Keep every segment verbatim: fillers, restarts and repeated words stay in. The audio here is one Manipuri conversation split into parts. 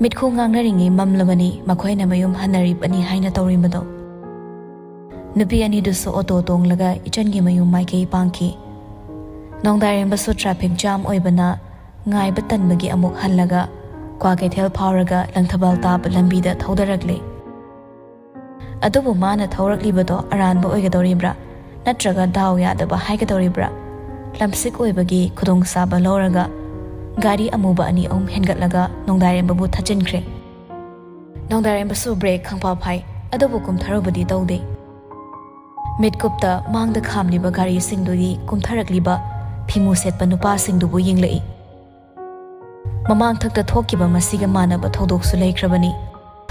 ꯃꯤꯠꯈꯨ ꯉꯥꯡꯅꯔꯤꯉꯩ ꯃꯝꯂꯕꯅꯤ, ꯃꯈꯣꯏꯅ ꯃꯌꯨꯝ ꯍꯟꯅꯔꯤꯕꯅꯤ ꯍꯥꯏꯅ ꯇꯧꯔꯤꯕꯗꯣ꯫ ꯅꯨꯄꯤ ꯑꯅꯤꯗꯨꯁꯨ ꯑꯣꯇꯣ ꯇꯣꯡꯂꯒ ꯏꯆꯟꯒꯤ ꯃꯌꯨꯝ ꯃꯥꯏꯀꯩ ꯄꯥꯡꯈꯤ꯫ ꯅꯣꯡꯗꯥꯏꯔꯦꯝꯕꯁꯨ ꯇ꯭ꯔꯥꯐꯤꯛ ꯖꯥꯝ ꯑꯣꯏꯕꯅ ꯉꯥꯏꯕ ꯇꯟꯕꯒꯤ ꯑꯃꯨꯛ ꯍꯜꯂꯒ ꯀ꯭ꯋꯥꯀꯩꯊꯦꯜ ꯐꯥꯎꯔꯒ ꯂꯪꯊꯕꯥꯜ ꯇꯥꯕ ꯂꯝꯕꯤꯗ ꯊꯧꯗꯔꯛꯂꯦ꯫ ꯑꯗꯨꯕꯨ ꯃꯥꯅ ꯊꯧꯔꯛꯂꯤꯕꯗꯣ ꯑꯔꯥꯟꯕ ꯑꯣꯏꯒꯗꯧꯔꯤꯕ꯭ꯔꯥ? ꯅꯠꯇ꯭ꯔꯒ ꯗꯥꯎ ꯌꯥꯗꯕ ꯍꯥꯏꯒꯗꯧꯔꯤꯕ꯭ꯔꯥ? ꯂꯝꯁꯤꯛ ꯑꯣꯏꯕꯒꯤ ꯈꯨꯗꯣꯡꯆꯥꯕ ꯂꯧꯔꯒ ꯒꯥꯔꯤ ꯑꯃꯨꯕ ꯑꯅꯤ ꯑꯍꯨꯝ ꯍꯦꯟꯒꯠꯂꯒ ꯅꯣꯡꯗꯥꯏꯔꯦꯝꯕꯕꯨ ꯊꯠꯆꯤꯟꯈ꯭ꯔꯦ꯫ ꯅꯣꯡꯗꯥꯏꯔꯦꯝꯕꯁꯨ ꯕ꯭ꯔꯦꯛ ꯈꯪꯐꯥ ꯐꯥꯏ, ꯑꯗꯨꯕꯨ ꯀꯨꯝꯊꯔꯨꯕꯗꯤ ꯇꯧꯗꯦ꯫ ꯃꯤꯠꯀꯨꯞꯇ ꯃꯥꯡꯗ ꯈꯥꯝꯂꯤꯕ ꯒꯥꯔꯤꯁꯤꯡꯗꯨꯗꯤ ꯀꯨꯝꯊꯔꯛꯂꯤꯕ ꯐꯤꯃꯨ ꯁꯦꯠꯄ ꯅꯨꯄꯥꯁꯤꯡꯗꯨꯕꯨ ꯌꯦꯡꯂꯛꯏ꯫ ꯃꯃꯥꯡꯊꯛꯇ ꯊꯣꯛꯈꯤꯕ ꯃꯁꯤꯒ ꯃꯥꯟꯅꯕ ꯊꯧꯗꯣꯛꯁꯨ ꯂꯩꯈ꯭ꯔꯕꯅꯤ꯫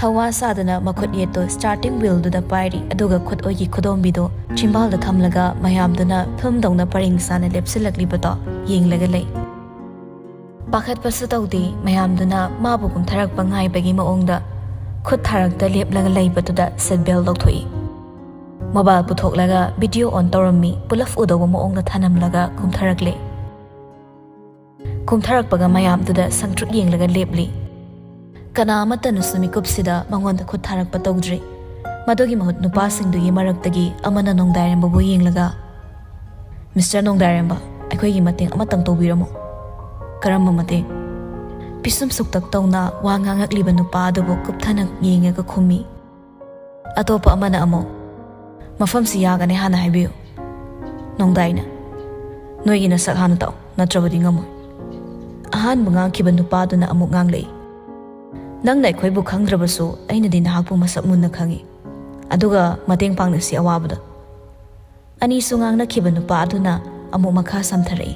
ꯊꯋꯥ ꯁꯥꯗꯅ ꯃꯈꯨꯠ ꯌꯦꯠꯇꯨ ꯁ꯭ꯇꯥꯔꯇꯤꯡ ꯋꯤꯜꯗꯨꯗ ꯄꯥꯏꯔꯤ, ꯑꯗꯨꯒ ꯈꯨꯠ ꯑꯣꯏꯒꯤ ꯈꯨꯗꯣꯝꯕꯤꯗꯨ ꯆꯤꯝꯕꯥꯜꯗ ꯊꯝꯂꯒ ꯃꯌꯥꯝꯗꯨꯅ ꯐꯤꯜꯝꯗꯧꯅ ꯄꯔꯦꯡ ꯁꯥꯅ ꯂꯦꯞꯁꯤꯜꯂꯛꯂꯤꯕꯗꯣ ꯌꯦꯡꯂꯒ ꯂꯩ꯫ ꯄꯥꯈꯠꯄꯁꯨ ꯇꯧꯗꯦ, ꯃꯌꯥꯝꯗꯨꯅ ꯃꯥꯕꯨ ꯀꯨꯝꯊꯔꯛꯄ ꯉꯥꯏꯕꯒꯤ ꯃꯑꯣꯡꯗ ꯈꯨꯠ ꯊꯥꯔꯛꯇ ꯂꯦꯞꯂꯒ ꯂꯩꯕꯗꯨꯗ ꯁꯤꯠ ꯕꯦꯜ ꯂꯧꯊꯣꯛꯏ꯫ ꯃꯣꯕꯥꯏꯜ ꯄꯨꯊꯣꯛꯂꯒ ꯚꯤꯗꯤꯑꯣ ꯑꯣꯟ ꯇꯧꯔꯝꯃꯤ, ꯄꯨꯂꯞ ꯎꯗꯧꯕ ꯃꯑꯣꯡꯗ ꯊꯅꯝꯂꯒ ꯀꯨꯝꯊꯔꯛꯂꯦ꯫ ꯀꯨꯝꯊꯔꯛꯄꯒ ꯃꯌꯥꯝꯗꯨꯗ ꯁꯪꯇ꯭ꯔꯤꯛ ꯌꯦꯡꯂꯒ ꯂꯦꯞꯂꯤ꯫ ꯀꯅꯥ ꯑꯃꯠꯇꯅꯁꯨ ꯃꯤꯀꯨꯞꯁꯤꯗ ꯃꯉꯣꯟꯗ ꯈꯨꯠ ꯊꯥꯔꯛꯄ ꯇꯧꯗ꯭ꯔꯤ꯫ ꯃꯗꯨꯒꯤ ꯃꯍꯨꯠ ꯅꯨꯄꯥꯁꯤꯡꯗꯨꯒꯤ ꯃꯔꯛꯇꯒꯤ ꯑꯃꯅ ꯅꯣꯡꯗꯥꯏꯔꯦꯝꯕꯕꯨ ꯌꯦꯡꯂꯒ, "ꯃꯤꯁꯇꯔ ꯅꯣꯡꯗꯥꯏꯔꯦꯝꯕ, ꯑꯩꯈꯣꯏꯒꯤ ꯃꯇꯦꯡ ꯑꯃꯇꯪ ꯇꯧꯕꯤꯔꯝꯃꯨ꯫ ꯀꯔꯝꯕ ꯃꯇꯦꯡ?" ꯄꯤꯁꯨꯝ ꯁꯨꯛꯇꯛ ꯇꯧꯅ ꯋꯥ ꯉꯥꯡꯉꯛꯂꯤꯕ ꯅꯨꯄꯥ ꯑꯗꯨꯕꯨ ꯀꯨꯞꯊꯅ ꯌꯦꯡꯉꯒ ꯈꯨꯝꯃꯤ꯫ ꯑꯇꯣꯞꯄ ꯑꯃꯅ ꯑꯃꯨꯛ, "ꯃꯐꯝꯁꯤ ꯌꯥꯒꯅꯤ ꯍꯥꯟꯅ ꯍꯥꯏꯕꯤꯌꯨ꯫" ꯅꯣꯡꯗꯥꯏꯅ, "ꯅꯣꯏꯒꯤ ꯅꯁꯛ ꯍꯥꯟꯅ ꯇꯥꯛꯎ, ꯅꯠꯇ꯭ꯔꯕꯗꯤ ꯉꯝꯃꯣꯏ꯫" ꯑꯍꯥꯟꯕ ꯉꯥꯡꯈꯤꯕ ꯅꯨꯄꯥꯗꯨꯅ ꯑꯃꯨꯛ ꯉꯥꯡꯂꯛꯏ, "ꯅꯪꯅ ꯑꯩꯈꯣꯏꯕꯨ ꯈꯪꯗ꯭ꯔꯕꯁꯨ ꯑꯩꯅꯗꯤ ꯅꯍꯥꯛꯄꯨ ꯃꯁꯛ ꯃꯨꯟꯅ ꯈꯪꯏ꯫ ꯑꯗꯨꯒ ꯃꯇꯦꯡ ꯄꯥꯡꯅꯁꯤ ꯑꯋꯥꯕꯗ꯫" ꯑꯅꯤꯁꯨ ꯉꯥꯡꯅꯈꯤꯕ ꯅꯨꯄꯥ ꯑꯗꯨꯅ ꯑꯃꯨꯛ ꯃꯈꯥ ꯁꯝꯊꯔꯛꯏ꯫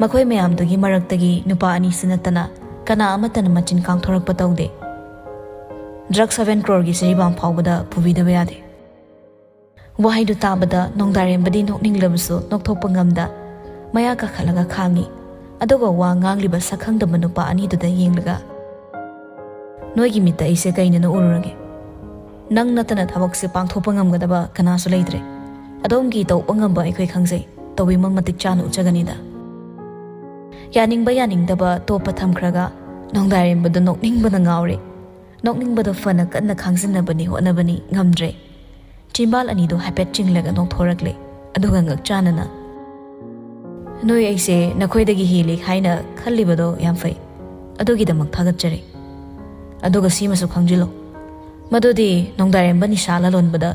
ꯃꯈꯣꯏ ꯃꯌꯥꯝꯗꯨꯒꯤ ꯃꯔꯛꯇꯒꯤ ꯅꯨꯄꯥ ꯑꯅꯤꯁꯤ ꯅꯠꯇꯅ ꯀꯅꯥ ꯑꯃꯠꯇꯅ ꯃꯆꯤꯟ ꯀꯥꯡꯊꯣꯔꯛꯄ ꯇꯧꯗꯦ꯫ ꯗ꯭ꯔꯛ ꯁꯚꯦꯟ ꯀ꯭ꯔꯣꯔꯒꯤ ꯖꯤꯔꯤꯕꯥꯝ ꯐꯥꯎꯕꯗ ꯄꯨꯕꯤꯗꯕ ꯌꯥꯗꯦ꯫ ꯋꯥꯍꯩꯗꯨ ꯇꯥꯕꯗ ꯅꯣꯡꯗꯥꯔꯦꯝꯕꯗꯤ ꯅꯣꯛꯅꯤꯡꯂꯕꯁꯨ ꯅꯣꯛꯊꯣꯛꯄ ꯉꯝꯗ ꯃꯌꯥ ꯀꯥꯈꯠꯂꯒ ꯈꯥꯡꯉꯤ꯫ ꯑꯗꯨꯒ ꯋꯥ ꯉꯥꯡꯂꯤꯕ ꯁꯛꯈꯪꯗꯕ ꯅꯨꯄꯥ ꯑꯅꯤꯗꯨꯗ ꯌꯦꯡꯂꯒ, "ꯅꯣꯏꯒꯤ ꯃꯤꯠꯇ ꯑꯩꯁꯦ ꯀꯩꯅꯅꯣ ꯎꯔꯨꯔꯒꯦ? ꯅꯪ ꯅꯠꯇꯅ ꯊꯕꯛꯁꯦ ꯄꯥꯡꯊꯣꯛꯄ ꯉꯝꯒꯗꯕ ꯀꯅꯥꯁꯨ ꯂꯩꯇ꯭ꯔꯦ꯫ ꯑꯗꯣꯝꯒꯤ ꯇꯧꯕ ꯉꯝꯕ ꯑꯩꯈꯣꯏ ꯈꯪꯖꯩ꯫ ꯇꯧꯕꯤꯃꯜ ꯃꯇꯤꯛ ꯆꯥꯅ ꯎꯠꯆꯒꯅꯤꯗ꯫" ꯌꯥꯅꯤꯡꯕ ꯌꯥꯅꯤꯡꯗꯕ ꯇꯣꯞꯄ ꯊꯝꯈ꯭ꯔꯒ ꯅꯣꯡꯗꯥꯔꯦꯝꯕꯗꯨ ꯅꯣꯛꯅꯤꯡꯕꯅ ꯉꯥꯎꯔꯦ꯫ ꯅꯣꯛꯅꯤꯡꯕꯗꯣ ꯐꯅ ꯀꯟꯅ ꯈꯥꯡꯖꯤꯟꯅꯕꯅꯤ ꯍꯣꯠꯅꯕꯅꯤ ꯉꯝꯗ꯭ꯔꯦ꯫ ꯆꯤꯝꯕꯥꯜ ꯑꯅꯤꯗꯨ ꯍꯥꯏꯐꯦꯠ ꯆꯤꯡꯂꯒ ꯅꯣꯛꯊꯣꯔꯛꯂꯦ꯫ ꯑꯗꯨꯒ ꯉꯛꯆꯥꯅꯅ, "ꯅꯣꯏ ꯑꯩꯁꯦ ꯅꯈꯣꯏꯗꯒꯤ ꯍꯦꯜꯂꯤ ꯍꯥꯏꯅ ꯈꯜꯂꯤꯕꯗꯣ ꯌꯥꯝ ꯐꯩ꯫ ꯑꯗꯨꯒꯤꯗꯃꯛ ꯊꯥꯒꯠꯆꯔꯤ꯫ ꯑꯗꯨꯒ ꯁꯤꯃꯁꯨ ꯈꯪꯖꯤꯜꯂꯣ, ꯃꯗꯨꯗꯤ ꯅꯣꯡꯗꯥꯔꯦꯝꯕ ꯅꯤꯁꯥ ꯂꯂꯣꯟꯕꯗ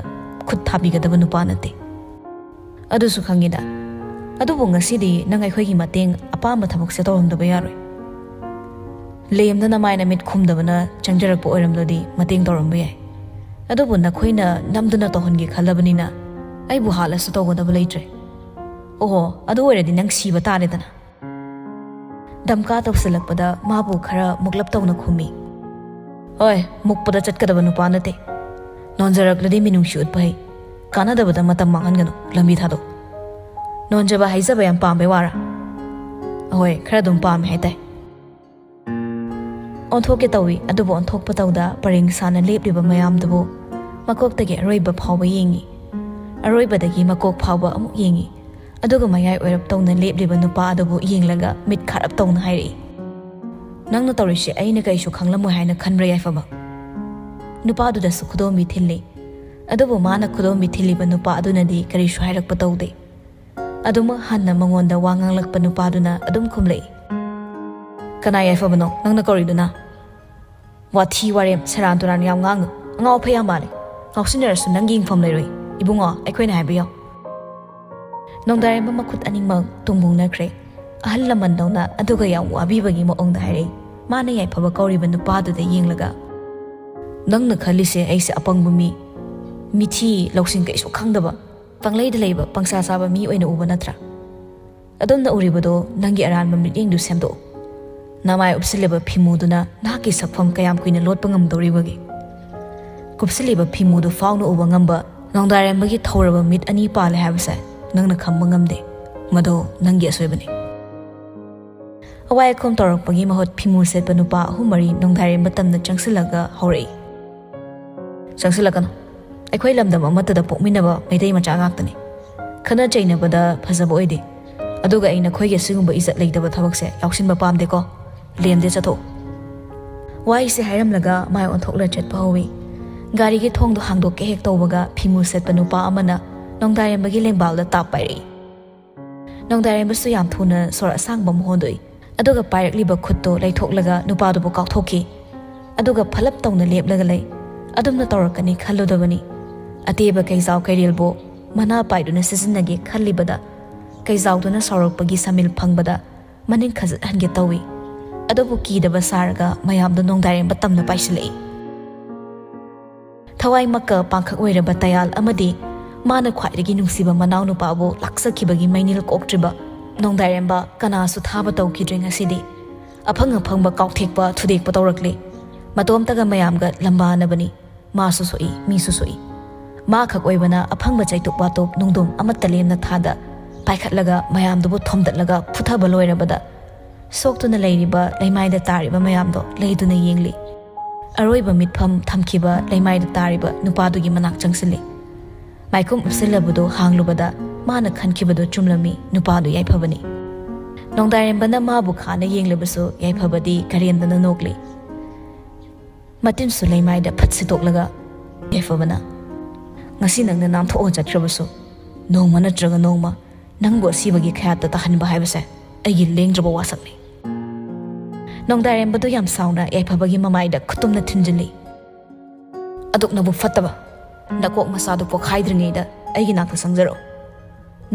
ꯈꯨꯠ ꯊꯥꯕꯤꯒꯗꯕ ꯅꯨꯄꯥ ꯅꯠꯇꯦ꯫ ꯑꯗꯨꯁꯨ ꯈꯪꯉꯤꯗ꯫ ꯑꯗꯨꯕꯨ ꯉꯁꯤꯗꯤ ꯅꯪ ꯑꯩꯈꯣꯏꯒꯤ ꯃꯇꯦꯡ ꯑꯄꯥꯝꯕ ꯊꯕꯛꯁꯦ ꯇꯧꯔꯝꯗꯕ ꯌꯥꯔꯣꯏ꯫ ꯂꯦꯝꯗꯅ ꯃꯥꯏꯅ ꯃꯤꯠ ꯈꯨꯝꯗꯕꯅ ꯆꯪꯖꯔꯛꯄ ꯑꯣꯏꯔꯝꯂꯗꯤ ꯃꯇꯦꯡ ꯇꯧꯔꯝꯕ ꯌꯥꯏ꯫ ꯑꯗꯨꯕꯨ ꯅꯈꯣꯏꯅ ꯅꯝꯗꯨꯅ ꯇꯧꯍꯟꯒꯦ ꯈꯜꯂꯕꯅꯤꯅ ꯑꯩꯕꯨ ꯍꯥꯠꯂꯁꯨ ꯇꯧꯒꯗꯕ ꯂꯩꯇ꯭ꯔꯦ꯫ ꯑꯣꯍꯣ, ꯑꯗꯨ ꯑꯣꯏꯔꯗꯤ ꯅꯪ ꯁꯤꯕ ꯇꯥꯔꯦꯗꯅ꯫" ꯗꯝꯀꯥ ꯇꯧꯁꯤꯜꯂꯛꯄꯗ ꯃꯥꯕꯨ ꯈꯔ ꯃꯨꯛꯂꯞ ꯇꯧꯅ ꯈꯨꯝꯃꯤ꯫ "ꯍꯣꯏ, ꯃꯨꯛꯄꯗ ꯆꯠꯀꯗꯕ ꯅꯨꯄꯥ ꯅꯠꯇꯦ꯫ ꯅꯣꯟꯖꯔꯛꯂꯗꯤ ꯃꯤꯅꯨꯡꯁꯤ ꯎꯠꯄ ꯍꯩ꯫ ꯀꯥꯟꯅꯗꯕꯗ ꯃꯇꯝ ꯃꯥꯡꯍꯟꯒꯅꯨ, ꯂꯝꯕꯤ ꯊꯥꯗꯣꯛ꯫" "ꯅꯣꯟꯖꯕ ꯍꯥꯏꯖꯕ ꯌꯥꯝ ꯄꯥꯝꯕꯩ ꯋꯥꯔꯥ?" "ꯑꯍꯣꯏ, ꯈꯔ ꯑꯗꯨꯝ ꯄꯥꯝꯃꯦ ꯍꯥꯏꯇꯥꯏ꯫" ꯑꯣꯟꯊꯣꯛꯀꯦ ꯇꯧꯏ, ꯑꯗꯨꯕꯨ ꯑꯣꯟꯊꯣꯛꯄ ꯇꯧꯗ ꯄꯔꯦꯡ ꯁꯥꯅ ꯂꯦꯞꯂꯤꯕ ꯃꯌꯥꯝꯗꯨꯕꯨ ꯃꯀꯣꯛꯇꯒꯤ ꯑꯔꯣꯏꯕ ꯐꯥꯎꯕ ꯌꯦꯡꯉꯤ꯫ ꯑꯔꯣꯏꯕꯗꯒꯤ ꯃꯀꯣꯛ ꯐꯥꯎꯕ ꯑꯃꯨꯛ ꯌꯦꯡꯉꯤ꯫ ꯑꯗꯨꯒ ꯃꯌꯥꯏ ꯑꯣꯏꯔꯞ ꯇꯧꯅ ꯂꯦꯞꯂꯤꯕ ꯅꯨꯄꯥ ꯑꯗꯨꯕꯨ ꯌꯦꯡꯂꯒ ꯃꯤꯠ ꯈꯥꯔꯞ ꯇꯧꯅ ꯍꯥꯏꯔꯛꯏ, "ꯅꯪꯅ ꯇꯧꯔꯤꯁꯤ ꯑꯩꯅ ꯀꯩꯁꯨ ꯈꯪꯂꯝꯃꯣꯏ ꯍꯥꯏꯅ ꯈꯟꯕ꯭ꯔꯥ, ꯌꯥꯏꯐꯕ?" ꯅꯨꯄꯥꯗꯨꯗꯁꯨ ꯈꯨꯗꯣꯝꯕꯤ ꯊꯤꯜꯂꯤ꯫ ꯑꯗꯨꯕꯨ ꯃꯥꯅ ꯈꯨꯗꯣꯝꯕꯤ ꯊꯤꯜꯂꯤꯕ ꯅꯨꯄꯥ ꯑꯗꯨꯅꯗꯤ ꯀꯔꯤꯁꯨ ꯍꯥꯏꯔꯛꯄ ꯇꯧꯗꯦ꯫ ꯑꯗꯨꯃꯛ ꯍꯟꯅ ꯃꯉꯣꯟꯗ ꯋꯥ ꯉꯥꯡꯂꯛꯄ ꯅꯨꯄꯥꯗꯨꯅ ꯑꯗꯨꯝ ꯈꯨꯝꯂꯛꯏ, "ꯀꯅꯥ ꯌꯥꯏꯐꯕꯅꯣ ꯅꯪꯅ ꯀꯧꯔꯤꯗꯨꯅ? ꯋꯥꯊꯤ ꯋꯥꯔꯦꯝ ꯁꯦꯔꯥꯟ ꯇꯨꯔꯥꯟ ꯌꯥꯝ ꯉꯥꯡꯅꯨ꯫ ꯑꯉꯥꯎ ꯑꯐꯩ ꯌꯥꯝ ꯃꯥꯜꯂꯦ꯫ ꯉꯥꯎꯁꯤꯟꯅꯔꯁꯨ ꯅꯪꯒꯤ ꯌꯦꯡꯐꯝ ꯂꯩꯔꯣꯏ꯫ ꯏꯕꯨꯡꯉꯣ, ꯑꯩꯈꯣꯏꯅ ꯍꯥꯏꯕ ꯌꯥꯎ꯫" ꯅꯣꯡꯗꯥꯔꯦꯝꯕ ꯃꯈꯨꯠ ꯑꯅꯤꯃꯛ ꯇꯨꯡꯕꯨꯡꯅꯈ꯭ꯔꯦ꯫ ꯑꯍꯜ ꯂꯃꯟꯗꯧꯅ ꯑꯗꯨꯒ ꯌꯥꯝ ꯋꯥꯕꯤꯕꯒꯤ ꯃꯑꯣꯡꯗ ꯍꯥꯏꯔꯛꯏ, ꯃꯥꯅ ꯌꯥꯏꯐꯕ ꯀꯧꯔꯤꯕ ꯅꯨꯄꯥꯗꯨꯗ ꯌꯦꯡꯂꯒ, "ꯅꯪꯅ ꯈꯜꯂꯤꯁꯦ ꯑꯩꯁꯦ ꯑꯄꯪꯕ ꯃꯤ, ꯃꯤꯊꯤ, ꯂꯧꯁꯤꯡ ꯀꯩꯁꯨ ꯈꯪꯗꯕ, ꯄꯪꯂꯩꯗ ꯂꯩꯕ, ꯄꯪꯁꯥ ꯆꯥꯕ ꯃꯤ ꯑꯣꯏꯅ ꯎꯕ ꯅꯠꯇ꯭ꯔꯥ? ꯑꯗꯣꯝꯅ ꯎꯔꯤꯕꯗꯣ ꯅꯪꯒꯤ ꯑꯔꯥꯟꯕ ꯃꯤꯠꯌꯦꯡꯗꯨ ꯁꯦꯝꯗꯣꯛꯎ꯫ ꯅꯃꯥꯏ ꯎꯞꯁꯤꯜꯂꯤꯕ ꯐꯤꯃꯨꯗꯨꯅ ꯅꯍꯥꯛꯀꯤ ꯁꯛꯐꯝ ꯀꯌꯥꯝ ꯀꯨꯏꯅ ꯂꯣꯠꯄ ꯉꯝꯗꯧꯔꯤꯕꯒꯦ? ꯀꯨꯞꯁꯤꯜꯂꯤꯕ ꯐꯤꯃꯨꯗꯨ ꯐꯥꯎꯅ ꯎꯕ ꯉꯝꯕ ꯅꯣꯡꯗꯥꯔꯦꯝꯕꯒꯤ ꯊꯧꯔꯕ ꯃꯤꯠ ꯑꯅꯤ ꯄꯥꯜꯂꯦ ꯍꯥꯏꯕꯁꯦ ꯅꯪꯅ ꯈꯪꯕ ꯉꯝꯗꯦ꯫ ꯃꯗꯣ ꯅꯪꯒꯤ ꯑꯁꯣꯏꯕꯅꯤ꯫" ꯑꯋꯥꯏ ꯑꯈꯨꯝ ꯇꯧꯔꯛꯄꯒꯤ ꯃꯍꯨꯠ ꯐꯤꯃꯨ ꯁꯦꯠꯄ ꯅꯨꯄꯥ ꯑꯍꯨꯝ ꯃꯔꯤ ꯅꯣꯡꯗꯥꯔꯦꯝꯕ ꯇꯝꯅ ꯆꯪꯁꯤꯜꯂꯒ ꯍꯧꯔꯛꯏ꯫ "ꯆꯪꯁꯤꯜꯂꯛꯀꯅꯨ꯫ ꯑꯩꯈꯣꯏ ꯂꯝꯗꯝ ꯑꯃꯠꯇꯗ ꯄꯣꯛꯃꯤꯟꯅꯕ ꯃꯩꯇꯩ ꯃꯆꯥ ꯉꯥꯛꯇꯅꯤ꯫ ꯈꯠꯅ ꯆꯩꯅꯕꯗ ꯐꯖꯕ ꯑꯣꯏꯗꯦ꯫ ꯑꯗꯨꯒ ꯑꯩ ꯅꯈꯣꯏꯒꯤ ꯑꯁꯤꯒꯨꯝꯕ ꯏꯖꯠ ꯂꯩꯇꯕ ꯊꯕꯛꯁꯦ ꯌꯥꯎꯁꯤꯟꯕ ꯄꯥꯝꯗꯦꯀꯣ꯫ ꯂꯦꯝꯗꯦ, ꯆꯠꯊꯣꯛꯎ꯫" ꯋꯥꯍꯩꯁꯦ ꯍꯥꯏꯔꯝꯂꯒ ꯃꯥꯏ ꯑꯣꯟꯊꯣꯛꯂ ꯆꯠꯄ ꯍꯧꯏ꯫ ꯒꯥꯔꯤꯒꯤ ꯊꯣꯡꯗꯣ ꯍꯥꯡꯗꯣꯛꯀꯦ ꯍꯦꯛ ꯇꯧꯕꯒ ꯐꯤꯃꯨ ꯁꯦꯠꯄ ꯅꯨꯄꯥ ꯑꯃꯅ ꯅꯣꯡꯗꯥꯔꯦꯝꯕꯒꯤ ꯂꯦꯡꯕꯥꯜꯗ ꯇꯥꯞ ꯄꯥꯏꯔꯛꯏ꯫ ꯅꯣꯡꯗꯥꯔꯦꯝꯕꯁꯨ ꯌꯥꯝ ꯊꯨꯅ ꯁꯣꯔ ꯑꯁꯥꯡꯕ ꯑꯃ ꯍꯣꯟꯗꯣꯛꯏ꯫ ꯑꯗꯨꯒ ꯄꯥꯏꯔꯛꯂꯤꯕ ꯈꯨꯠꯇꯣ ꯂꯩꯊꯣꯛꯂꯒ ꯅꯨꯄꯥꯗꯨꯕꯨ ꯀꯥꯎꯊꯣꯛꯈꯤ꯫ ꯑꯗꯨꯒ ꯐꯂꯞ ꯇꯧꯅ ꯂꯦꯞꯂꯒ ꯂꯩ꯫ ꯑꯗꯨꯝꯅ ꯇꯧꯔꯛꯀꯅꯤ ꯈꯜꯂꯨꯗꯕꯅꯤ꯫ ꯑꯇꯦꯕ ꯀꯩꯖꯥꯎ ꯀꯩꯔꯦꯜꯕꯨ ꯃꯅꯥ ꯄꯥꯏꯗꯨꯅ ꯁꯤꯖꯤꯟꯅꯒꯦ ꯈꯜꯂꯤꯕꯗ ꯀꯩꯖꯥꯎꯗꯨꯅ ꯁꯥꯎꯔꯛꯄꯒꯤ ꯁꯃꯤꯜ ꯐꯪꯕꯗ ꯃꯅꯤꯡ ꯈꯖꯤꯛ ꯍꯟꯒꯦ ꯇꯧꯏ꯫ ꯑꯗꯨꯕꯨ ꯀꯤꯗꯕ ꯁꯥꯔꯒ ꯃꯌꯥꯝꯗꯨ ꯅꯣꯡꯗꯥꯔꯦꯝꯕ ꯇꯝꯅ ꯄꯥꯏꯁꯤꯜꯂꯛꯏ꯫ ꯊꯋꯥꯏꯃꯛꯀ ꯄꯥꯡꯈꯛ ꯑꯣꯏꯔꯕ ꯇꯌꯥꯜ ꯑꯃꯗꯤ ꯃꯥꯅ ꯈ꯭ꯋꯥꯏꯗꯒꯤ ꯅꯨꯡꯁꯤꯕ ꯃꯅꯥꯎꯅꯨꯄꯥꯕꯨ ꯂꯥꯛꯆꯈꯤꯕꯒꯤ ꯃꯩꯅꯤꯜ ꯀꯣꯛꯇ꯭ꯔꯤꯕ ꯅꯣꯡꯗꯥꯏꯔꯦꯝꯕ ꯀꯅꯥꯁꯨ ꯊꯥꯕ ꯇꯧꯈꯤꯗ꯭ꯔꯦ ꯉꯁꯤꯗꯤ꯫ ꯑꯐꯪ ꯑꯐꯪꯕ ꯀꯥꯎꯊꯦꯛꯄ ꯊꯨꯗꯦꯛꯄ ꯇꯧꯔꯛꯂꯦ꯫ ꯃꯇꯣꯝꯇꯒ ꯃꯌꯥꯝꯒ ꯂꯝꯕꯥꯅꯕꯅꯤ꯫ ꯃꯥꯁꯨ ꯁꯣꯛꯏ, ꯃꯤꯁꯨ ꯁꯣꯛꯏ꯫ ꯃꯥ ꯈꯛ ꯑꯣꯏꯕꯅ ꯑꯐꯪꯕ ꯆꯩꯇꯨꯞ ꯋꯥꯇꯣꯞ ꯅꯨꯡꯗꯣꯝ ꯑꯃꯠꯇ ꯂꯦꯝꯅ ꯊꯥꯗ ꯄꯥꯏꯈꯠꯂꯒ ꯃꯌꯥꯝꯗꯨꯕꯨ ꯊꯣꯝꯗꯠꯂꯒ ꯐꯨꯊꯕ ꯂꯣꯏꯔꯕꯗ ꯁꯣꯛꯇꯨꯅ ꯂꯩꯔꯤꯕ ꯂꯩꯃꯥꯏꯗ ꯇꯥꯔꯤꯕ ꯃꯌꯥꯝꯗꯣ ꯂꯩꯗꯨꯅ ꯌꯦꯡꯂꯤ꯫ ꯑꯔꯣꯏꯕ ꯃꯤꯠꯐꯝ ꯊꯝꯈꯤꯕ ꯂꯩꯃꯥꯏꯗ ꯇꯥꯔꯤꯕ ꯅꯨꯄꯥꯗꯨꯒꯤ ꯃꯅꯥꯛ ꯆꯪꯁꯤꯜꯂꯤ꯫ ꯃꯥꯏꯈꯨꯝ ꯎꯞꯁꯤꯜꯂꯕꯗꯨ ꯍꯥꯡꯂꯨꯕꯗ ꯃꯥꯅ ꯈꯟꯈꯤꯕꯗꯨ ꯆꯨꯝꯂꯝꯃꯤ, ꯅꯨꯄꯥꯗꯨ ꯌꯥꯏꯐꯕꯅꯤ꯫ ꯅꯣꯡꯗꯥꯏꯔꯦꯝꯕꯅ ꯃꯥꯕꯨ ꯈꯥꯅ ꯌꯦꯡꯂꯕꯁꯨ ꯌꯥꯏꯐꯕꯗꯤ ꯀꯔꯦꯝꯗꯅ ꯅꯣꯛꯂꯤ꯫ ꯃꯇꯤꯟꯁꯨ ꯂꯩꯃꯥꯏꯗ ꯐꯠ ꯁꯤꯠꯇꯣꯛꯂꯒ ꯌꯥꯏꯐꯕꯅ, "ꯉꯁꯤ ꯅꯪꯅ ꯅꯥꯟꯊꯣꯛꯑ ꯆꯠꯈ꯭ꯔꯕꯁꯨ ꯅꯣꯡꯃ ꯅꯠꯇ꯭ꯔꯒ ꯅꯣꯡꯃ ꯅꯪꯕꯨ ꯑꯁꯤꯕꯒꯤ ꯈꯌꯥꯠꯇ ꯇꯥꯍꯟꯕ ꯍꯥꯏꯕꯁꯦ ꯑꯩꯒꯤ ꯂꯦꯡꯗ꯭ꯔꯕ ꯋꯥꯁꯛꯅꯤ꯫" ꯅꯣꯡꯗꯥꯏꯔꯦꯝꯕꯗꯨ ꯌꯥꯝ ꯁꯥꯎꯅ ꯌꯥꯏꯐꯕꯒꯤ ꯃꯃꯥꯏꯗ ꯈꯨꯇꯨꯝꯅ ꯊꯤꯟꯖꯤꯜꯂꯤ꯫ "ꯑꯗꯨꯛ ꯅꯕꯨꯛ ꯐꯠꯇꯕ, ꯅꯀꯣꯛ ꯃꯆꯥꯗꯨ ꯄꯣꯛꯈꯥꯏꯗ꯭ꯔꯤꯉꯩꯗ ꯑꯩꯒꯤ ꯅꯥꯛꯇ ꯆꯪꯖꯔꯛꯎ꯫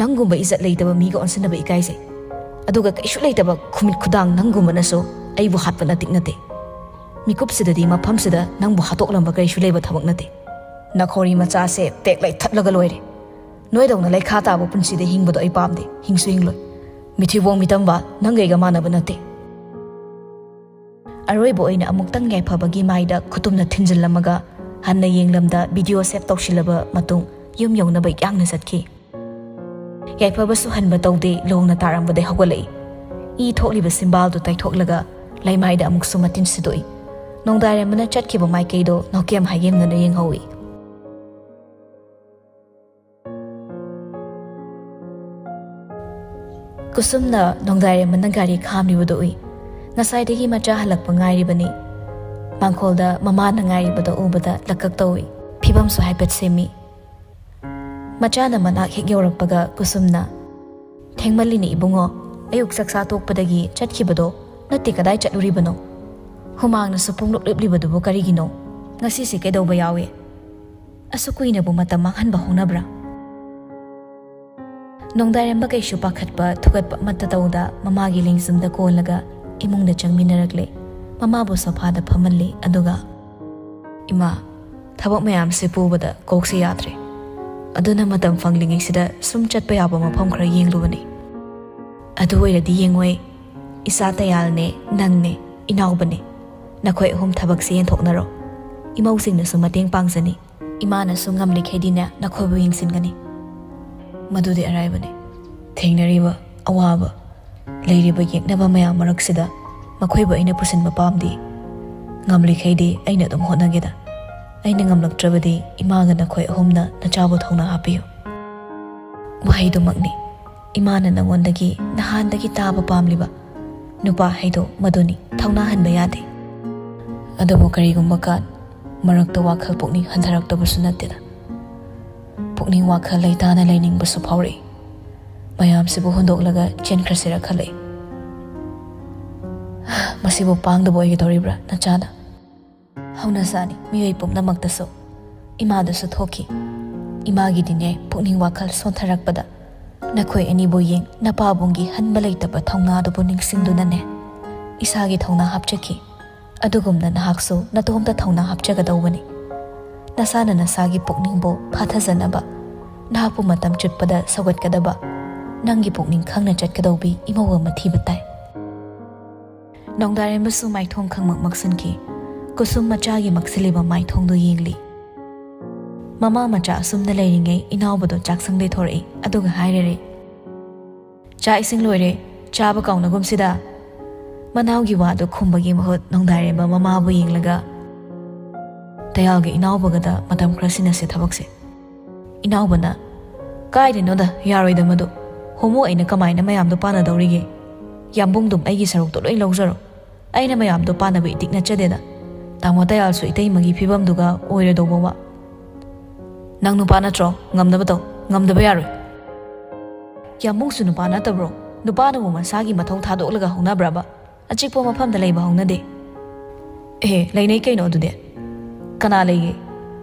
ꯅꯪꯒꯨꯝꯕ ꯏꯖꯠ ꯂꯩꯇꯕ ꯃꯤꯒ ꯑꯣꯟꯁꯤꯟꯅꯕ ꯏꯀꯥꯏꯖꯩ꯫ ꯑꯗꯨꯒ ꯀꯩꯁꯨ ꯂꯩꯇꯕ ꯈꯨꯃꯤꯠ ꯈꯨꯗꯥꯡ ꯅꯪꯒꯨꯝꯕꯅꯁꯨ ꯑꯩꯕꯨ ꯍꯥꯠꯄ ꯅꯇꯤꯛ ꯅꯠꯇꯦ꯫ ꯃꯤꯀꯨꯞꯁꯤꯗꯗꯤ ꯃꯐꯝꯁꯤꯗ ꯅꯪꯕꯨ ꯍꯥꯠꯇꯣꯛꯂꯝꯕ ꯀꯔꯤꯁꯨ ꯂꯩꯕ ꯊꯕꯛ ꯅꯠꯇꯦ꯫ ꯅꯈꯣꯔꯤ ꯃꯆꯥꯁꯦ ꯇꯦꯛ ꯂꯩꯊꯠꯂꯒ ꯂꯣꯏꯔꯦ꯫ ꯅꯣꯏꯗꯧꯅ ꯂꯩꯈꯥ ꯇꯥꯕ ꯄꯨꯟꯁꯤꯗ ꯍꯤꯡꯕꯗꯣ ꯑꯩ ꯄꯥꯝꯗꯦ, ꯍꯤꯡꯁꯨ ꯍꯤꯡꯂꯣꯏ꯫ ꯃꯤꯊꯤꯕꯣꯡ ꯃꯤꯇꯝꯕ ꯅꯪꯒꯩꯒ ꯃꯥꯟꯅꯕ ꯅꯠꯇꯦ꯫ ꯑꯔꯣꯏꯕ ꯑꯣꯏꯅ ꯑꯃꯨꯛꯇꯪ ꯌꯥꯏꯐꯕꯒꯤ ꯃꯥꯏꯗ ꯈꯨꯇꯨꯝꯅ ꯊꯤꯟꯖꯤꯜꯂꯝꯃꯒ ꯍꯟꯅ ꯌꯦꯡꯂꯝꯗ ꯚꯤꯗꯤꯑꯣ ꯁꯦꯞ ꯇꯧꯁꯤꯜꯂꯕ ꯃꯇꯨꯡ ꯌꯨꯝ ꯌꯧꯅꯕ ꯌꯥꯡꯅ ꯆꯠꯈꯤ꯫ ꯌꯥꯏꯐꯕꯁꯨ ꯍꯟꯕ ꯇꯧꯗꯦ, ꯂꯣꯡꯅ ꯇꯥꯔꯝꯕꯗꯩ ꯍꯧꯒꯠꯂꯛꯏ꯫ ꯏ ꯊꯣꯛꯂꯤꯕ ꯆꯤꯝꯕꯥꯜꯗꯨ ꯇꯩꯊꯣꯛꯂꯒ ꯂꯩꯃꯥꯏꯗ ꯑꯃꯨꯛꯁꯨ ꯃꯇꯤꯟ ꯁꯤꯗꯣꯛꯏ꯫ ꯅꯣꯡꯗꯥꯏꯔꯦꯝꯕꯅ ꯆꯠꯈꯤꯕ ꯃꯥꯏꯀꯩꯗꯣ ꯅꯣꯀꯦꯝ ꯍꯥꯏꯒꯦꯝꯅꯅ ꯌꯦꯡꯍꯧꯏ꯫ ꯀꯨꯁꯨꯝꯅ ꯅꯣꯡꯗꯥꯏꯔꯦꯝꯕꯅ ꯒꯥꯔꯤ ꯈꯥꯝꯂꯤꯕꯗꯨ ꯎꯏ꯫ ꯉꯁꯥꯏꯗꯒꯤ ꯃꯆꯥ ꯍꯜꯂꯛꯄ ꯉꯥꯏꯔꯤꯕꯅꯤ꯫ ꯃꯥꯡꯈꯣꯜꯗ ꯃꯃꯥꯅ ꯉꯥꯏꯔꯤꯕꯗꯨ ꯎꯕꯗ ꯂꯛꯀꯛ ꯇꯧꯏ꯫ ꯐꯤꯕꯝꯁꯨ ꯍꯥꯏꯐꯦꯠ ꯁꯦꯝꯃꯤ꯫ ꯃꯆꯥꯅ ꯃꯅꯥꯛ ꯍꯦꯛ ꯌꯧꯔꯛꯄꯒ ꯀꯨꯁꯨꯝꯅ, "ꯊꯦꯡꯃꯜꯂꯤꯅꯦ ꯏꯕꯨꯡꯉꯣ, ꯑꯌꯨꯛ ꯆꯥꯛꯆꯥ ꯇꯣꯛꯄꯗꯒꯤ ꯆꯠꯈꯤꯕꯗꯣ ꯅꯠꯇꯦ, ꯀꯗꯥꯏ ꯆꯠꯂꯨꯔꯤꯕꯅꯣ? ꯍꯨꯃꯥꯡꯅꯁꯨ ꯄꯨꯡꯂꯨꯞ ꯂꯨꯞꯂꯤꯕꯗꯨꯕꯨ ꯀꯔꯤꯒꯤꯅꯣ? ꯉꯁꯤꯁꯤ ꯀꯩꯗꯧꯕ ꯌꯥꯎꯏ? ꯑꯁꯨꯛ ꯀꯨꯏꯅꯕꯨ ꯃꯇꯝ ꯃꯥꯡꯍꯟꯕ ꯍꯧꯅꯕ꯭ꯔꯥ?" ꯅꯣꯡꯗꯥꯏꯔꯦꯝꯕ ꯀꯩꯁꯨ ꯄꯥꯈꯠꯄ ꯊꯨꯀꯠꯄ ꯑꯃꯠꯇ ꯇꯧꯗ ꯃꯃꯥꯒꯤ ꯂꯦꯡꯖꯨꯝꯗ ꯀꯣꯜꯂꯒ ꯏꯃꯨꯡꯗ ꯆꯪꯃꯤꯟꯅꯔꯛꯂꯦ꯫ ꯃꯃꯥꯕꯨ ꯁꯣꯐꯥꯗ ꯐꯝꯍꯜꯂꯤ, ꯑꯗꯨꯒ, "ꯏꯃꯥ, ꯊꯕꯛ ꯃꯌꯥꯝꯁꯦ ꯄꯨꯕꯗ ꯀꯣꯛꯁꯦ ꯌꯥꯗ꯭ꯔꯦ꯫ ꯑꯗꯨꯅ ꯃꯇꯝ ꯐꯪꯂꯤꯉꯩꯁꯤꯗ ꯁꯨꯝ ꯆꯠꯄ ꯌꯥꯕ ꯃꯐꯝ ꯈꯔ ꯌꯦꯡꯂꯨꯕꯅꯤ꯫ ꯑꯗꯨ ꯑꯣꯏꯔꯗꯤ ꯌꯦꯡꯉꯣꯏ, ꯏꯆꯥ ꯇꯌꯥꯜꯅꯦ, ꯅꯪꯅꯦ, ꯏꯅꯥꯎꯕꯅꯦ, ꯅꯈꯣꯏ ꯑꯍꯨꯝ ꯊꯕꯛꯁꯦ ꯌꯦꯟꯊꯣꯛꯅꯔꯣ꯫ ꯏꯃꯧꯁꯤꯡꯅꯁꯨ ꯃꯇꯦꯡ ꯄꯥꯡꯖꯅꯤ꯫ ꯏꯃꯥꯅꯁꯨ ꯉꯝꯂꯤꯈꯩꯗꯤꯅꯦ ꯅꯈꯣꯏꯕꯨ ꯌꯦꯡꯁꯤꯟꯒꯅꯤ꯫" ꯃꯗꯨꯗꯤ ꯑꯔꯥꯏꯕꯅꯤ꯫ ꯊꯦꯡꯅꯔꯤꯕ ꯑꯋꯥꯕ, ꯂꯩꯔꯤꯕ ꯌꯦꯛꯅꯕ ꯃꯌꯥꯝ ꯃꯔꯛꯁꯤꯗ ꯃꯈꯣꯏꯕꯨ ꯑꯩꯅ ꯄꯨꯁꯤꯟꯕ ꯄꯥꯝꯗꯦ꯫ ꯉꯝꯂꯤꯈꯩꯗꯤ ꯑꯩꯅ ꯑꯗꯨꯝ ꯍꯣꯠꯅꯒꯦꯗ꯫ ꯑꯩꯅ ꯉꯝꯂꯛꯇ꯭ꯔꯕꯗꯤ ꯏꯃꯥꯒ ꯅꯈꯣꯏ ꯑꯍꯨꯝꯅ ꯅꯆꯥꯕꯨ ꯊꯧꯅꯥ ꯍꯥꯞꯄꯤꯌꯨ꯫ ꯋꯥꯍꯩꯗꯨꯃꯛꯅꯤ ꯏꯃꯥꯅ ꯅꯉꯣꯟꯗꯒꯤ ꯅꯍꯥꯟꯗꯒꯤ ꯇꯥꯕ ꯄꯥꯝꯂꯤꯕ꯫ ꯅꯨꯄꯥ ꯍꯥꯏꯗꯣ ꯃꯗꯨꯅꯤ, ꯊꯧꯅꯥ ꯍꯟꯕ ꯌꯥꯗꯦ꯫ ꯑꯗꯨꯕꯨ ꯀꯔꯤꯒꯨꯝꯕ ꯀꯥꯟ ꯃꯔꯛꯇ ꯋꯥꯈꯜ ꯄꯨꯛꯅꯤꯡ ꯍꯟꯊꯔꯛꯇꯕꯁꯨ ꯅꯠꯇꯦꯗ꯫ ꯄꯨꯛꯅꯤꯡ ꯋꯥꯈꯜ ꯂꯩꯇꯥꯅ ꯂꯩꯅꯤꯡꯕꯁꯨ ꯐꯥꯎꯔꯛꯏ꯫ ꯃꯌꯥꯝꯁꯤꯕꯨ ꯍꯨꯟꯗꯣꯛꯂꯒ ꯆꯦꯟꯈ꯭ꯔꯁꯤꯔ ꯈꯜꯂꯛꯏ꯫ ꯃꯁꯤꯕꯨ ꯄꯥꯡꯗꯕ ꯑꯣꯏꯒꯗꯧꯔꯤꯕ꯭ꯔꯥ ꯅꯆꯥꯅ? ꯍꯧꯅꯁꯥꯅꯤ ꯃꯤꯑꯣꯏ ꯄꯨꯝꯅꯃꯛꯇꯁꯨ꯫ ꯏꯃꯥꯗꯁꯨ ꯊꯣꯛꯈꯤ꯫ ꯏꯃꯥꯒꯤꯗꯤꯅꯦ ꯄꯨꯛꯅꯤꯡ ꯋꯥꯈꯜ ꯁꯣꯟꯊꯔꯛꯄꯗ ꯅꯈꯣꯏ ꯑꯅꯤꯕꯨ ꯌꯦꯡ ꯅꯄꯥꯕꯨꯡꯒꯤ ꯍꯟꯕ ꯂꯩꯇꯕ ꯊꯧꯅꯥꯗꯨꯕꯨ ꯅꯤꯡꯁꯤꯡꯗꯨꯅꯅꯦ ꯏꯁꯥꯒꯤ ꯊꯧꯅꯥ ꯍꯥꯞꯆꯈꯤ꯫ ꯑꯗꯨꯒꯨꯝꯅ ꯅꯍꯥꯛꯁꯨ ꯅꯇꯣꯝꯇ ꯊꯧꯅꯥ ꯍꯥꯞꯆꯒꯗꯧꯕꯅꯤ꯫ ꯅꯁꯥꯅ ꯅꯁꯥꯒꯤ ꯄꯨꯛꯅꯤꯡꯕꯨ ꯐꯥꯊꯖꯅꯕ, ꯅꯍꯥꯛꯄꯨ ꯃꯇꯝ ꯆꯨꯞꯄꯗ ꯁꯧꯒꯠꯀꯗꯕ, ꯅꯪꯒꯤ ꯄꯨꯛꯅꯤꯡ ꯈꯪꯅ ꯆꯠꯀꯗꯧꯕꯤ ꯏꯃꯧ ꯑꯃ ꯊꯤꯕ ꯇꯥꯏ꯫ ꯅꯣꯡꯗꯥꯔꯦꯝꯕꯁꯨ ꯃꯥꯏꯊꯣꯡ ꯈꯪꯃꯛ ꯃꯛꯁꯤꯟꯈꯤ꯫ ꯀꯨꯁꯨꯝ ꯃꯆꯥꯒꯤ ꯃꯛꯁꯤꯜꯂꯤꯕ ꯃꯥꯏꯊꯣꯡꯗꯨ ꯌꯦꯡꯂꯤ꯫ ꯃꯃꯥ ꯃꯆꯥ ꯑꯁꯨꯝꯅ ꯂꯩꯔꯤꯉꯩ ꯏꯅꯥꯎꯕꯗꯣ ꯆꯥꯛꯁꯪꯗꯩ ꯊꯣꯔꯛꯏ, ꯑꯗꯨꯒ ꯍꯥꯏꯔꯔꯦ, "ꯆꯥꯛ ꯏꯁꯤꯡ ꯂꯣꯏꯔꯦ, ꯆꯥꯕ ꯀꯥꯎꯅꯒꯨꯝꯁꯤꯗ꯫" ꯃꯅꯥꯎꯒꯤ ꯋꯥꯗꯨ ꯈꯨꯝꯕꯒꯤ ꯃꯍꯨꯠ ꯅꯣꯡꯗꯥꯔꯦꯝꯕ ꯃꯃꯥꯕꯨ ꯌꯦꯡꯂꯒ, "ꯇꯌꯥꯜꯒ ꯏꯅꯥꯎꯕꯒꯗ ꯃꯇꯝ ꯈꯔ ꯁꯤꯟꯅꯁꯦ ꯊꯕꯛꯁꯦ꯫" ꯏꯅꯥꯎꯕꯅ, "ꯀꯥꯏꯗꯅꯣꯗ, ꯌꯥꯔꯣꯏꯗ ꯃꯗꯨ꯫ ꯍꯣꯃꯣ ꯑꯩꯅ ꯀꯃꯥꯏꯅ ꯃꯌꯥꯝꯗꯣ ꯄꯥꯟꯅꯗꯧꯔꯤꯒꯦ? ꯌꯥꯝꯕꯨꯡꯗꯨꯝ ꯑꯩꯒꯤ ꯁꯔꯨꯛꯇꯣ ꯂꯣꯏ ꯂꯧꯖꯔꯣ꯫ ꯑꯩꯅ ꯃꯌꯥꯝꯗꯣ ꯄꯥꯟꯅꯕ ꯏꯇꯤꯛ ꯅꯠꯆꯗꯦꯗ꯫ ꯇꯥꯃꯣ ꯇꯌꯥꯜꯁꯨ ꯏꯇꯩꯃꯒꯤ ꯐꯤꯕꯝꯗꯨꯒ ꯑꯣꯏꯔꯗꯧꯕ ꯋꯥ꯫" "ꯅꯪ ꯅꯨꯄꯥ ꯅꯠꯇ꯭ꯔꯣ? ꯉꯝꯅꯕ ꯇꯧ, ꯉꯝꯗꯕ ꯌꯥꯔꯣꯏ꯫" "ꯌꯥꯝꯕꯨꯡꯁꯨ ꯅꯨꯄꯥ ꯅꯠꯇꯕ꯭ꯔꯣ? ꯅꯨꯄꯥꯅꯕꯨ ꯃꯁꯥꯒꯤ ꯃꯊꯧ ꯊꯥꯗꯣꯛꯂꯒ ꯍꯧꯅꯕ꯭ꯔꯕ? ꯑꯆꯤꯛꯄ ꯃꯐꯝꯗ ꯂꯩꯕ ꯍꯧꯅꯗꯦ꯫" "ꯑꯦ, ꯂꯩꯅꯩ ꯀꯩꯅꯣ ꯑꯗꯨꯗꯤ꯫ ꯀꯅꯥ ꯂꯩꯒꯦ?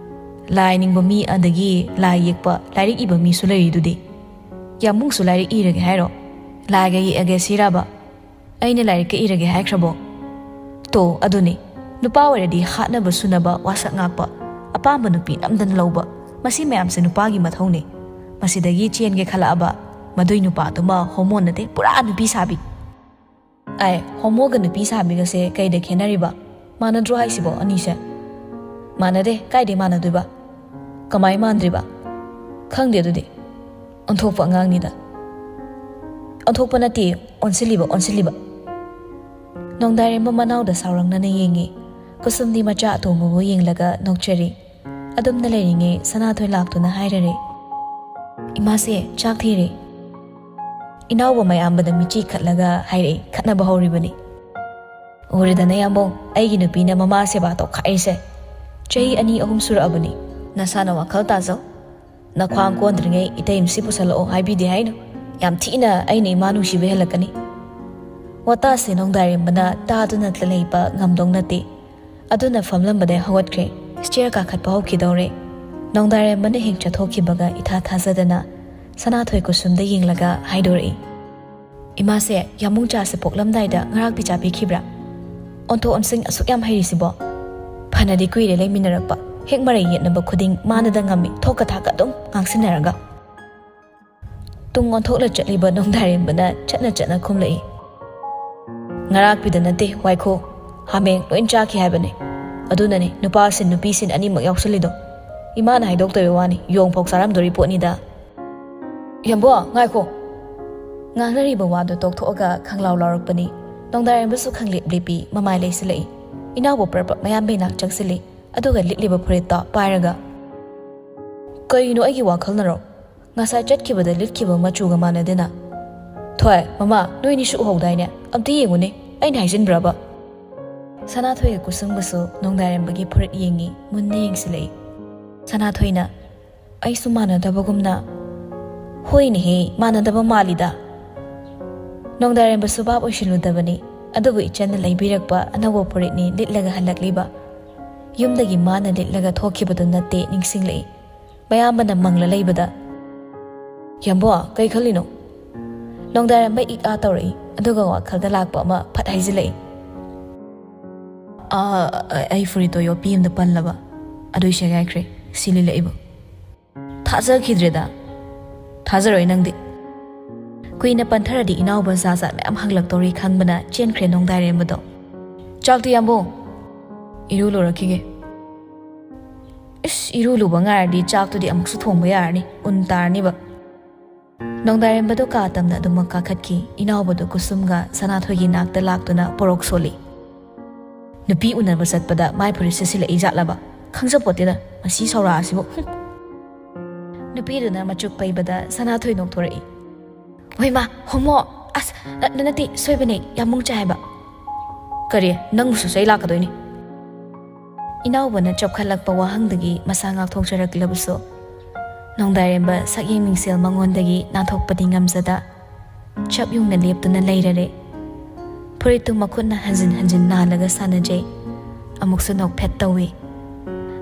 ꯂꯥꯏ ꯅꯤꯡꯕ ꯃꯤ, ꯑꯗꯒꯤ ꯂꯥꯏ ꯌꯦꯛꯄ, ꯂꯥꯏꯔꯤꯛ ꯏꯕ ꯃꯤꯁꯨ ꯂꯩꯔꯤꯗꯨꯗꯤ꯫ ꯌꯥꯝꯕꯨꯡꯁꯨ ꯂꯥꯏꯔꯤꯛ ꯏꯔꯒꯦ ꯍꯥꯏꯔꯣ? ꯂꯥꯏꯒ ꯌꯦꯛꯑꯒꯦ ꯁꯤꯔꯕ? ꯑꯩꯅ ꯂꯥꯏꯔꯤꯛꯀ ꯏꯔꯒꯦ ꯍꯥꯏꯈ꯭ꯔꯕꯣ? ꯇꯣ, ꯑꯗꯨꯅꯤ꯫ ꯅꯨꯄꯥ ꯑꯣꯏꯔꯗꯤ ꯍꯥꯠꯅꯕ ꯁꯨꯅꯕ ꯋꯥꯁꯛ ꯉꯥꯛꯄ, ꯑꯄꯥꯝꯕ ꯅꯨꯄꯤ ꯅꯝꯗꯅ ꯂꯧꯕ, ꯃꯁꯤ ꯃꯌꯥꯝꯁꯦ ꯅꯨꯄꯥꯒꯤ ꯃꯊꯧꯅꯤ꯫ ꯃꯁꯤꯗꯒꯤ ꯆꯦꯟꯒꯦ ꯈꯜꯂꯛꯑꯕ, ꯃꯗꯨꯏ ꯅꯨꯄꯥꯗꯨꯃ ꯍꯣꯃꯣ ꯅꯠꯇꯦ, ꯄꯨꯔꯥ ꯅꯨꯄꯤ ꯁꯥꯕꯤ꯫" "ꯑꯥꯏ, ꯍꯣꯃꯣꯒ ꯅꯨꯄꯤ ꯁꯥꯕꯤꯒꯁꯦ ꯀꯩꯗ ꯈꯦꯠꯅꯔꯤꯕ? ꯃꯥꯟꯅꯗ꯭ꯔꯣ ꯍꯥꯏꯁꯤꯕꯣ ꯑꯅꯤꯁꯦ?" "ꯃꯥꯟꯅꯗꯦ, ꯀꯥꯏꯗꯩ ꯃꯥꯟꯅꯗꯣꯏꯕ? ꯀꯃꯥꯏ ꯃꯥꯟꯗ꯭ꯔꯤꯕ?" "ꯈꯪꯗꯦ ꯑꯗꯨꯗꯤ꯫ ꯑꯣꯟꯊꯣꯛꯄ ꯑꯉꯥꯡꯅꯤꯗ꯫" "ꯑꯣꯟꯊꯣꯛꯄ ꯅꯠꯇꯦ, ꯑꯣꯟꯁꯤꯜꯂꯤꯕ, ꯑꯣꯟꯁꯤꯜꯂꯤꯕ꯫" ꯅꯣꯡꯗꯥꯔꯦꯝꯕ ꯃꯅꯥꯎꯗ ꯁꯥꯎꯔꯪꯅꯅ ꯌꯦꯡꯉꯤ꯫ ꯀꯨꯁꯨꯝꯗꯤ ꯃꯆꯥ ꯑꯇꯣꯝꯕꯕꯨ ꯌꯦꯡꯂꯒ ꯅꯣꯛꯆꯔꯤ꯫ ꯑꯗꯨꯝꯅ ꯂꯩꯔꯤꯉꯩ ꯁꯅꯥꯊꯣꯏ ꯂꯥꯛꯇꯨꯅ ꯍꯥꯏꯔꯔꯦ, "ꯏꯃꯥꯁꯦ, ꯆꯥꯛ ꯊꯤꯔꯦ꯫" ꯏꯅꯥꯎꯕ ꯃꯌꯥꯝꯕꯗ ꯃꯤꯆꯤ ꯈꯠꯂꯒ ꯍꯥꯏꯔꯛꯏ, "ꯈꯠꯅꯕ ꯍꯧꯔꯤꯕꯅꯤ꯫" "ꯎꯔꯦꯗꯅ ꯌꯥꯝꯕꯧ, ꯑꯩꯒꯤ ꯅꯨꯄꯤꯅ ꯃꯃꯥ ꯁꯦꯕꯥ ꯇꯧꯈꯥꯏꯔꯤꯁꯦ꯫ ꯆꯍꯤ ꯑꯅꯤ ꯑꯍꯨꯝ ꯁꯨꯔꯛꯑꯕꯅꯤ꯫ ꯅꯁꯥꯅ ꯋꯥꯈꯜ ꯇꯥꯖꯧ꯫ ꯅꯈ꯭ꯋꯥꯡ ꯀꯣꯟꯗ꯭ꯔꯤꯉꯩ ꯏꯇꯩ ꯃꯁꯤ ꯄꯨꯁꯜꯂꯛꯑꯣ ꯍꯥꯏꯕꯤꯗꯦ ꯍꯥꯏꯅꯣ? ꯌꯥꯝ ꯊꯤꯅ ꯑꯩꯅ ꯏꯃꯥ ꯅꯨꯡꯁꯤꯕ ꯍꯦꯜꯂꯛꯀꯅꯤ꯫" ꯋꯥꯇꯥꯁꯦ ꯅꯣꯡꯗꯥꯏꯔꯦꯝꯕꯅ ꯇꯥꯗꯨꯅ ꯂꯩꯕ ꯉꯝꯗꯧ ꯅꯠꯇꯦ꯫ ꯑꯗꯨꯅ ꯐꯝꯂꯝꯕꯗꯩ ꯍꯧꯒꯠꯈ꯭ꯔꯦ꯫ ꯁ꯭ꯇꯦꯌꯔ ꯀꯥꯈꯠꯄ ꯍꯧꯈꯤꯗꯧꯔꯦ꯫ ꯅꯣꯡꯗꯥꯏꯔꯦꯝꯕꯅ ꯍꯦꯛ ꯆꯠꯊꯣꯛꯈꯤꯕꯒ ꯏꯊꯥ ꯊꯥꯖꯗꯅ ꯁꯅꯥꯊꯣꯏ ꯀꯨꯁꯨꯝꯗ ꯌꯦꯡꯂꯒ ꯍꯥꯏꯗꯣꯔꯛꯏ, ꯏꯃꯥꯁꯦ ꯌꯥꯃꯨꯡ ꯆꯥꯁꯦ ꯄꯣꯛꯂꯝꯗꯥꯏꯗ ꯉꯔꯥꯛꯄꯤ ꯆꯥꯕꯤꯈꯤꯕ꯭ꯔꯥ? ꯑꯣꯟꯊꯣꯛ ꯑꯣꯟꯁꯤꯡ ꯑꯁꯨꯛ ꯌꯥꯝ ꯍꯩꯔꯤꯁꯤꯕꯣ? ꯐꯅꯗꯤ ꯀꯨꯏꯔꯦ ꯂꯩꯃꯤꯟꯅꯔꯛꯄ, ꯍꯦꯛ ꯃꯔꯩ ꯌꯦꯠꯅꯕ ꯈꯨꯗꯤꯡ ꯃꯥꯅꯗ ꯉꯝꯃꯤ, ꯊꯣꯛꯀ ꯊꯥꯛꯀ ꯑꯗꯨꯝ ꯉꯥꯡꯁꯤꯟꯅꯔꯒ꯫ ꯇꯨꯡ ꯑꯣꯟꯊꯣꯛꯂ ꯆꯠꯂꯤꯕ ꯅꯣꯡꯗꯥꯔꯦꯝꯕꯅ ꯆꯠꯅ ꯆꯠꯅ ꯈꯨꯝꯂꯛꯏ꯫ ꯉꯔꯥꯛꯄꯤꯗ ꯅꯠꯇꯦ, ꯋꯥꯏꯈꯣ, ꯍꯥꯃꯦꯡ ꯂꯣꯏ ꯆꯥꯈꯤ ꯍꯥꯏꯕꯅꯦ꯫ ꯑꯗꯨꯅꯅꯦ ꯅꯨꯄꯥꯁꯤꯟ ꯅꯨꯄꯤꯁꯤꯟ ꯑꯅꯤꯃꯛ ꯌꯥꯎꯁꯜꯂꯤꯗꯣ꯫ ꯏꯃꯥꯅ ꯍꯥꯏꯗꯣꯛꯇꯕꯩ ꯋꯥꯅꯤ, ꯌꯣꯡ ꯐꯥꯎ ꯆꯥꯔꯝꯗꯣꯔꯤ ꯄꯣꯠꯅꯤꯗ꯫ ꯌꯥꯝꯕꯣ, ꯉꯥꯏꯈꯣ꯫ ꯉꯥꯡꯅꯔꯤꯕ ꯋꯥꯗꯨ ꯇꯣꯛꯊꯣꯛꯑꯒ ꯈꯪꯂꯥꯎ ꯂꯥꯎꯔꯛꯄꯅꯤ꯫ ꯅꯣꯡꯗꯥꯔꯦꯝꯕꯁꯨ ꯈꯪꯂꯦꯞ ꯂꯦꯞꯄꯤ, ꯃꯃꯥꯏ ꯂꯩꯁꯤꯜꯂꯛꯏ꯫ ꯏꯅꯥꯎꯕ ꯄ꯭ꯔꯞ ꯄ꯭ꯔꯞ ꯃꯌꯥꯝꯕꯩ ꯅꯥꯛ ꯆꯪꯁꯤꯜꯂꯤ, ꯑꯗꯨꯒ ꯂꯤꯠꯂꯤꯕ ꯐꯨꯔꯤꯠꯇꯣ ꯄꯥꯏꯔꯒ, "ꯀꯩꯅꯣ ꯑꯩꯒꯤ ꯋꯥꯈꯜꯅꯔꯣ? ꯉꯁꯥꯏ ꯆꯠꯈꯤꯕꯗ ꯂꯤꯠꯈꯤꯕ ꯃꯆꯨꯒ ꯃꯥꯟꯅꯗꯦꯅ?" "ꯊꯣꯏ, ꯃꯃꯥ, ꯅꯣꯏꯅꯤꯁꯨ ꯎꯍꯧꯗꯥꯏꯅꯦ? ꯑꯝꯇ ꯌꯦꯡꯉꯨꯅꯦ, ꯑꯩꯅ ꯍꯥꯏꯖꯤꯟꯕ꯭ꯔꯕ?" ꯁꯅꯥꯊꯣꯏꯒ ꯀꯨꯁꯨꯝꯒꯁꯨ ꯅꯣꯡꯗꯥꯔꯦꯝꯕꯒꯤ ꯐꯨꯔꯤꯠ ꯌꯦꯡꯉꯤ, ꯃꯨꯟꯅ ꯌꯦꯡꯁꯤꯜꯂꯛꯏ꯫ ꯁꯅꯥꯊꯣꯏꯅ, "ꯑꯩꯁꯨ ꯃꯥꯟꯅꯗꯕꯒꯨꯝꯅ꯫" "ꯍꯣꯏꯅꯦꯍꯦ, ꯃꯥꯟꯅꯗꯕ ꯃꯥꯜꯂꯤꯗ꯫" ꯅꯣꯡꯗꯥꯔꯦꯝꯕꯁꯨ ꯚꯥꯞ ꯑꯣꯏꯁꯤꯜꯂꯨꯗꯕꯅꯤ, ꯑꯗꯨꯕꯨ ꯏꯆꯟꯅ ꯂꯩꯕꯤꯔꯛꯄ ꯑꯅꯧꯕ ꯐꯨꯔꯤꯠꯅꯤ ꯂꯤꯠꯂꯒ ꯍꯜꯂꯛꯂꯤꯕ꯫ ꯌꯨꯝꯗꯒꯤ ꯃꯥꯅ ꯂꯤꯠꯂꯒ ꯊꯣꯛꯈꯤꯕꯗꯨ ꯅꯠꯇꯦ ꯅꯤꯡꯁꯤꯡꯂꯛꯏ꯫ ꯃꯌꯥꯝꯕꯅ ꯃꯪꯂ ꯂꯩꯕꯗ, "ꯌꯥꯝꯕꯣ, ꯀꯩ ꯈꯜꯂꯤꯅꯣ?" ꯅꯣꯡꯗꯥꯔꯦꯝꯕ ꯏꯛ ꯑꯥ ꯇꯧꯔꯛꯏ, ꯑꯗꯨꯒ ꯋꯥꯈꯜꯗ ꯂꯥꯛꯄ ꯑꯃ ꯐꯠ ꯍꯥꯏꯖꯤꯜꯂꯛꯏ꯫ "ꯑꯥ, ꯑꯩ ꯐꯨꯔꯤꯠꯇꯣ ꯌꯣꯠꯄꯤ ꯑꯃꯗ ꯄꯜꯂꯕ, ꯑꯗꯨꯏ ꯁꯦꯒꯥꯏꯈ꯭ꯔꯦ, ꯁꯤ ꯂꯤꯠꯂꯛꯏꯕ꯫" "ꯊꯥꯖꯈꯤꯗ꯭ꯔꯦꯗ꯫" "ꯊꯥꯖꯔꯣꯏ ꯅꯪꯗꯤ꯫" ꯀꯨꯏꯅ ꯄꯟꯊꯔꯗꯤ ꯏꯅꯥꯎꯕ ꯖꯥꯠ ꯖꯥꯠ ꯃꯌꯥꯝ ꯍꯪꯂꯛꯇꯧꯔꯤ ꯈꯪꯕꯅ ꯆꯦꯟꯈ꯭ꯔꯦ ꯅꯣꯡꯗꯥꯔꯦꯝꯕꯗꯣ꯫ "ꯆꯥꯛꯇꯤ ꯌꯥꯝꯕꯨꯡ?" "ꯏꯔꯨ ꯂꯨꯔꯛꯈꯤꯒꯦ꯫" "ꯏꯁ, ꯏꯔꯨ ꯂꯨꯕ ꯉꯥꯏꯔꯗꯤ ꯆꯥꯛꯇꯨꯗꯤ ꯑꯃꯨꯛꯁꯨ ꯊꯣꯡꯕ ꯌꯥꯔꯅꯤ, ꯎꯟ ꯇꯥꯔꯅꯤꯕ꯫" ꯅꯣꯡꯗꯥꯔꯦꯝꯕꯗꯣ ꯀꯥ ꯇꯝꯅ ꯑꯗꯨꯃꯛ ꯀꯥꯈꯠꯈꯤ꯫ ꯏꯅꯥꯎꯕꯗꯨ ꯀꯨꯁꯨꯝꯒ ꯁꯅꯥꯊꯣꯏꯒꯤ ꯅꯥꯛꯇ ꯂꯥꯛꯇꯨꯅ ꯄꯣꯔꯣꯛ ꯁꯣꯜꯂꯤ꯫ "ꯅꯨꯄꯤ ꯎꯅꯕ ꯆꯠꯄꯗ ꯃꯥꯏ ꯐꯨꯔꯤꯠ ꯁꯦꯠꯆꯤꯜꯂꯛꯏ ꯖꯥꯠꯂꯕ? ꯈꯪꯖꯄꯣꯠꯇꯦꯗ, ꯃꯁꯤ ꯁꯧꯔꯥꯁꯤꯕꯨ꯫" ꯍꯨꯝ꯫ ꯅꯨꯄꯤꯗꯨꯅ ꯃꯆꯨꯛ ꯄꯩꯕꯗ ꯁꯅꯥꯊꯣꯏ ꯅꯣꯛꯊꯣꯔꯛꯏ꯫ "ꯍꯣꯏꯃꯥ, ꯍꯣꯃꯣ! ꯑꯁ, ꯅ-, ꯅ-, ꯅꯠꯇꯦ, ꯁꯣꯏꯕꯅꯦ, ꯌꯥꯝꯕꯨꯡ ꯆꯥꯏ ꯍꯥꯏꯕ꯫" "ꯀꯔꯤ? ꯅꯪꯕꯨꯁꯨ ꯆꯩ ꯂꯥꯛꯀꯗꯣꯏꯅꯤ꯫" ꯏꯅꯥꯎꯕꯅ ꯆꯞꯈꯠꯂꯛꯄ ꯋꯥꯍꯪꯗꯒꯤ ꯃꯁꯥ ꯉꯥꯛꯊꯣꯛꯆꯔꯛꯂꯕꯁꯨ, ꯅꯣꯡꯗꯥꯔꯦꯝꯕ ꯁꯛꯌꯦꯡ ꯃꯤꯡꯁꯦꯜ ꯃꯉꯣꯟꯗꯒꯤ ꯅꯥꯟꯊꯣꯛꯄꯗꯤ ꯉꯝꯖꯗ, ꯆꯞ ꯌꯨꯡꯅ ꯂꯦꯞꯇꯨꯅ ꯂꯩꯔꯔꯦ꯫ ꯐꯨꯔꯤꯠꯇꯨ ꯃꯈꯨꯠꯅ ꯍꯟꯖꯤꯟ ꯍꯟꯖꯤꯟ ꯅꯥꯜꯂꯒ ꯁꯥꯟꯅꯖꯩ꯫ ꯑꯃꯨꯛꯁꯨ ꯅꯣꯛꯐꯦꯠ ꯇꯧꯏ꯫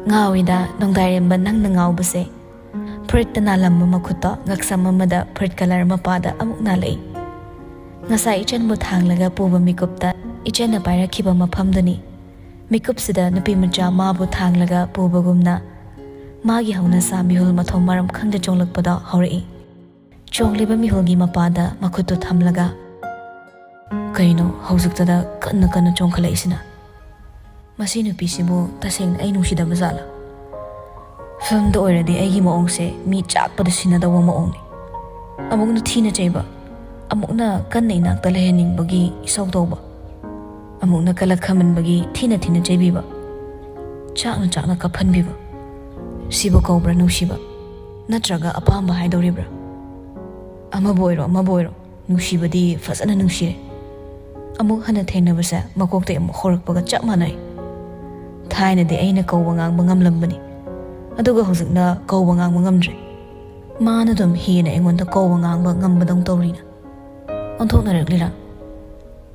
ꯉꯥꯎꯏꯗ ꯅꯣꯡꯗꯥꯔꯦꯝꯕ ꯅꯪꯅ ꯉꯥꯎꯕꯁꯦ꯫ ꯐꯨꯔꯤꯠꯇ ꯅꯥꯜꯂꯝꯕ ꯃꯈꯨꯠꯇꯣ ꯉꯛꯁꯝ ꯑꯃꯗ ꯐꯨꯔꯤꯠ ꯀꯂꯔ ꯃꯄꯥꯗ ꯑꯃꯨꯛ ꯅꯥꯜꯂꯛꯏ꯫ ꯉꯁꯥꯏ ꯏꯆꯟꯕꯨ ꯊꯥꯡꯂꯒ ꯄꯨꯕ ꯃꯤꯀꯨꯞꯇ ꯏꯆꯟꯅ ꯄꯥꯏꯔꯛꯈꯤꯕ ꯃꯐꯝꯗꯨꯅꯤ꯫ ꯃꯤꯀꯨꯞꯁꯤꯗ ꯅꯨꯄꯤ ꯃꯆꯥ ꯃꯥꯕꯨ ꯊꯥꯡꯂꯒ ꯄꯨꯕꯒꯨꯝꯅ ꯃꯥꯒꯤ ꯍꯧꯅꯁꯥ ꯃꯤꯍꯨꯜ ꯃꯊꯣꯡ ꯃꯔꯝ ꯈꯪꯗ ꯆꯣꯡꯂꯛꯄꯗꯣ ꯍꯧꯔꯛꯏ꯫ ꯆꯣꯡꯂꯤꯕ ꯃꯤꯍꯨꯜꯒꯤ ꯃꯄꯥꯗ ꯃꯈꯨꯠꯇꯨ ꯊꯝꯂꯒ, "ꯀꯩꯅꯣ ꯍꯧꯖꯤꯛꯇꯗ ꯀꯟꯅ ꯀꯟꯅ ꯆꯣꯡꯈꯠꯂꯛꯏꯁꯤꯅ? ꯃꯁꯤ ꯅꯨꯄꯤꯁꯤꯕꯨ ꯇꯁꯦꯡꯅ ꯑꯩ ꯅꯨꯡꯁꯤꯗꯕ ꯖꯥꯠꯂꯥ? ꯐꯤꯂꯝꯗ ꯑꯣꯏꯔꯗꯤ ꯑꯩꯒꯤ ꯃꯑꯣꯡꯁꯦ ꯃꯤ ꯆꯥꯛꯄꯗ ꯁꯤꯟꯅꯗꯧꯕ ꯃꯑꯣꯡꯅꯤ꯫ ꯑꯃꯨꯛꯅ ꯊꯤꯅ ꯆꯩꯕ, ꯑꯃꯨꯛꯅ ꯀꯟꯅ ꯏꯅꯥꯛꯇ ꯂꯩꯍꯟꯅꯤꯡꯕꯒꯤ ꯏꯁꯧ ꯇꯧꯕ, ꯑꯃꯨꯛꯅ ꯀꯂꯛ ꯈꯝꯍꯟꯕꯒꯤ ꯊꯤꯅ ꯊꯤꯅ ꯆꯩꯕꯤꯕ, ꯆꯥꯛꯅ ꯆꯥꯛꯅ ꯀꯞꯍꯟꯕꯤꯕ꯫ ꯁꯤꯕꯨ ꯀꯧꯕ꯭ꯔꯥ ꯅꯨꯡꯁꯤꯕ? ꯅꯠꯇ꯭ꯔꯒ ꯑꯄꯥꯝꯕ ꯍꯥꯏꯗꯧꯔꯤꯕ꯭ꯔꯥ? ꯑꯃꯕꯨ ꯑꯣꯏꯔꯣ, ꯑꯃꯕꯨ ꯑꯣꯏꯔꯣ, ꯅꯨꯡꯁꯤꯕꯗꯤ ꯐꯖꯅ ꯅꯨꯡꯁꯤꯔꯦ꯫ ꯑꯃꯨꯛ ꯍꯟꯅ ꯊꯦꯡꯅꯕꯁꯦ ꯃꯀꯣꯛꯇꯩ ꯑꯃꯨꯛ ꯍꯧꯔꯛꯄꯒ ꯆꯞ ꯃꯥꯟꯅꯩ꯫ ꯊꯥꯏꯅꯗꯤ ꯑꯩꯅ ꯀꯧꯕ ꯉꯥꯡꯕ ꯉꯝꯂꯝꯕꯅꯤ, ꯑꯗꯨꯒ ꯍꯧꯖꯤꯛꯅ ꯀꯧꯕ ꯉꯥꯡꯕ ꯉꯝꯗ꯭ꯔꯦ꯫ ꯃꯥꯅ ꯑꯗꯨꯝ ꯍꯦꯟꯅ ꯑꯩꯉꯣꯟꯗ ꯀꯧꯕ ꯉꯥꯡꯕ ꯉꯝꯕꯗꯧ ꯇꯧꯔꯤꯅ꯫ ꯑꯣꯟꯊꯣꯛꯅꯔꯛꯂꯤꯔꯥ?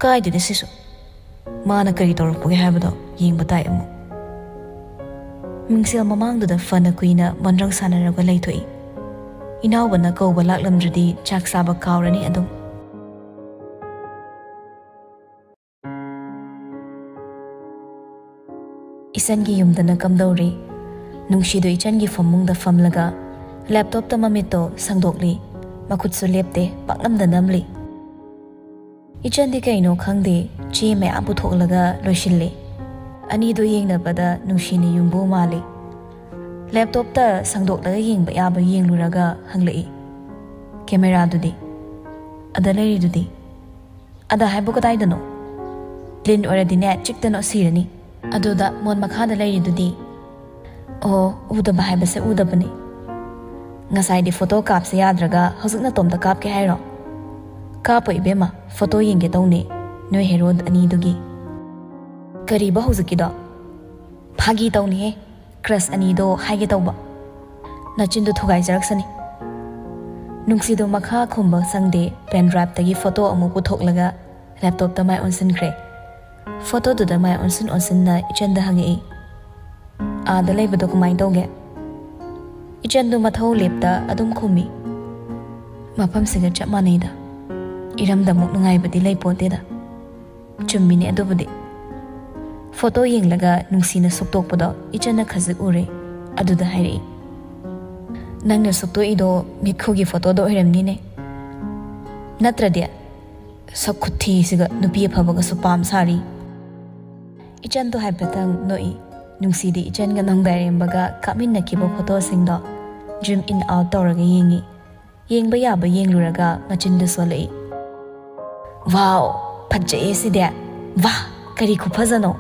ꯀꯥꯏꯗꯦꯗ ꯁꯤꯁꯨ꯫ ꯃꯥꯅ ꯀꯔꯤ ꯇꯧꯔꯛꯄꯒꯦ ꯍꯥꯏꯕꯗꯣ ꯌꯦꯡꯕ ꯇꯥꯏ ꯑꯃꯨꯛ꯫" ꯃꯤꯡꯁꯦꯜ ꯃꯃꯥꯡꯗꯨꯗ ꯐꯅ ꯀꯨꯏꯅ ꯃꯟꯔꯪ ꯁꯥꯟꯅꯔꯒ ꯂꯩꯊꯣꯛꯏ꯫ ꯏꯅꯥꯎꯕꯅ ꯀꯧꯕ ꯂꯥꯛꯂꯝꯗ꯭ꯔꯗꯤ ꯆꯥꯛ ꯆꯥꯕ ꯀꯥꯎꯔꯅꯤ ꯑꯗꯨꯝ꯫ ꯏꯆꯟꯒꯤ ꯌꯨꯝꯗꯅ ꯀꯝꯗꯧꯔꯤ? ꯅꯨꯡꯁꯤꯗꯨ ꯏꯆꯟꯒꯤ ꯐꯃꯨꯡꯗ ꯐꯝꯂꯒ ꯂꯦꯞꯇꯣꯞꯇ ꯃꯃꯤꯠꯇꯣ ꯁꯪꯗꯣꯛꯂꯤ꯫ ꯃꯈꯨꯠꯁꯨ ꯂꯦꯞꯇꯦ, ꯄꯥꯛꯅꯝꯗ ꯅꯝꯂꯤ꯫ ꯏꯆꯟꯗꯤ ꯀꯩꯅꯣ ꯈꯪꯗꯦ, ꯆꯦ ꯃꯌꯥꯝ ꯄꯨꯊꯣꯛꯂꯒ ꯂꯣꯏꯁꯤꯜꯂꯤ꯫ ꯑꯅꯤꯗꯨ ꯌꯦꯡꯅꯕꯗ ꯅꯨꯡꯁꯤꯅ ꯌꯨꯝꯕꯨ ꯃꯥꯜꯂꯤ꯫ ꯂꯦꯞꯇꯣꯞꯇ ꯁꯪꯗꯣꯛꯂꯒ ꯌꯦꯡꯕ ꯌꯥꯕ ꯌꯦꯡꯂꯨꯔꯒ ꯍꯪꯂꯛꯏ, "ꯀꯦꯃꯦꯔꯥꯗꯨꯗꯤ?" "ꯑꯗ ꯂꯩꯔꯤꯗꯨꯗꯤ?" "ꯑꯗ ꯍꯥꯏꯕꯨ ꯀꯗꯥꯏꯗꯅꯣ? ꯂꯤꯟ ꯑꯣꯏꯔꯗꯤꯅꯦ ꯆꯤꯛꯇꯅ ꯁꯤꯔꯅꯤ꯫ ꯑꯗꯨꯗ ꯃꯣꯟ ꯃꯈꯥꯗ ꯂꯩꯔꯤꯗꯨꯗꯤ?" "ꯑꯣ, ꯎꯗꯕ ꯍꯥꯏꯕꯁꯦ ꯎꯗꯕꯅꯤ꯫ ꯉꯁꯥꯏꯗꯤ ꯐꯣꯇꯣ ꯀꯥꯞꯁꯦ ꯌꯥꯗ꯭ꯔꯒ ꯍꯧꯖꯤꯛ ꯅꯇꯣꯝꯇ ꯀꯥꯞꯀꯦ ꯍꯥꯏꯔꯣ?" "ꯀꯥꯞꯄꯣ ꯏꯕꯦꯝꯃ, ꯐꯣꯇꯣ ꯌꯦꯡꯒꯦ ꯇꯧꯅꯦ, ꯅꯣꯏ ꯍꯦꯔꯣ ꯑꯅꯤꯗꯨꯒꯤ꯫" "ꯀꯔꯤꯕ ꯍꯧꯖꯤꯛꯀꯤꯗꯣ?" "ꯐꯥꯒꯤ ꯇꯧꯅꯤꯍꯦ, ꯀ꯭ꯔꯁ ꯑꯅꯤꯗꯣ ꯍꯥꯏꯒꯦ ꯇꯧꯕ꯫" "ꯅꯆꯤꯟꯗꯨ ꯊꯨꯒꯥꯏꯖꯔꯛꯁꯅꯤ꯫" ꯅꯨꯡꯁꯤꯗꯨ ꯃꯈꯥ ꯈꯨꯝꯕ ꯁꯪꯗꯦ, ꯄꯦꯟ ꯗ꯭ꯔꯥꯏꯚꯇꯒꯤ ꯐꯣꯇꯣ ꯑꯃꯨꯛ ꯄꯨꯊꯣꯛꯂꯒ ꯂꯦꯞꯇꯣꯞꯇ ꯃꯥꯏ ꯑꯣꯟꯁꯤꯟꯈ꯭ꯔꯦ꯫ ꯐꯣꯇꯣꯗꯨꯗ ꯃꯥꯏ ꯑꯣꯟꯁꯤꯟ ꯑꯣꯟꯁꯤꯟꯅ ꯏꯆꯟꯗ ꯍꯪꯉꯛꯏ, "ꯑꯥꯗ ꯂꯩꯕꯗꯣ ꯀꯃꯥꯏꯅ ꯇꯧꯒꯦ?" ꯏꯆꯟꯗꯨ ꯃꯊꯧ ꯂꯦꯞꯇ ꯑꯗꯨꯝ ꯈꯨꯝꯃꯤ, "ꯃꯐꯝꯁꯤꯒ ꯆꯞ ꯃꯥꯟꯅꯩꯗ꯫" ꯏꯔꯝꯗꯃꯨꯛ ꯅꯨꯡꯉꯥꯏꯕꯗꯤ ꯂꯩꯄꯣꯟꯇꯦꯗ꯫ ꯆꯨꯝꯃꯤꯅꯦ ꯑꯗꯨꯕꯨꯗꯤ꯫ ꯐꯣꯇꯣ ꯌꯦꯡꯂꯒ ꯅꯨꯡꯁꯤꯅ ꯁꯨꯛꯇꯣꯛꯄꯗꯣ ꯏꯆꯟꯅ ꯈꯖꯤꯛ ꯎꯔꯦ꯫ ꯑꯗꯨꯗ ꯍꯥꯏꯔꯛꯏ, "ꯅꯪꯅ ꯁꯨꯛꯇꯣꯛꯏꯗꯣ ꯃꯤꯠꯈꯨꯒꯤ ꯐꯣꯇꯣꯗꯣ ꯑꯣꯏꯔꯝꯅꯤꯅꯦ꯫ ꯅꯠꯇ꯭ꯔꯗꯤ? ꯁꯛ ꯈꯨꯊꯤꯁꯤꯒ ꯅꯨꯄꯤ ꯑꯐꯕꯒꯁꯨ ꯄꯥꯝ ꯁꯥꯔꯤ꯫" ꯏꯆꯟꯗꯣ ꯍꯥꯏꯐꯦꯠꯇꯪ ꯅꯣꯛꯏ꯫ ꯅꯨꯡꯁꯤꯗꯤ ꯏꯆꯟꯒ ꯅꯣꯡꯗꯥꯏꯔꯦꯝꯕꯒ ꯀꯥꯞꯃꯤꯟꯅꯈꯤꯕ ꯐꯣꯇꯣꯁꯤꯡꯗꯣ zoom in out ꯇꯧꯔꯒ ꯌꯦꯡꯉꯤ꯫ ꯌꯦꯡꯕ ꯌꯥꯕ ꯌꯦꯡꯂꯨꯔꯒ ꯃꯆꯤꯟꯗ ꯁꯣꯜꯂꯛꯏ, "ꯋꯥꯎ, ꯐꯖꯩꯌꯦ ꯁꯤꯗꯤ꯫ ꯋꯥ, ꯀꯔꯤ ꯈꯨꯐꯖꯅꯣ!"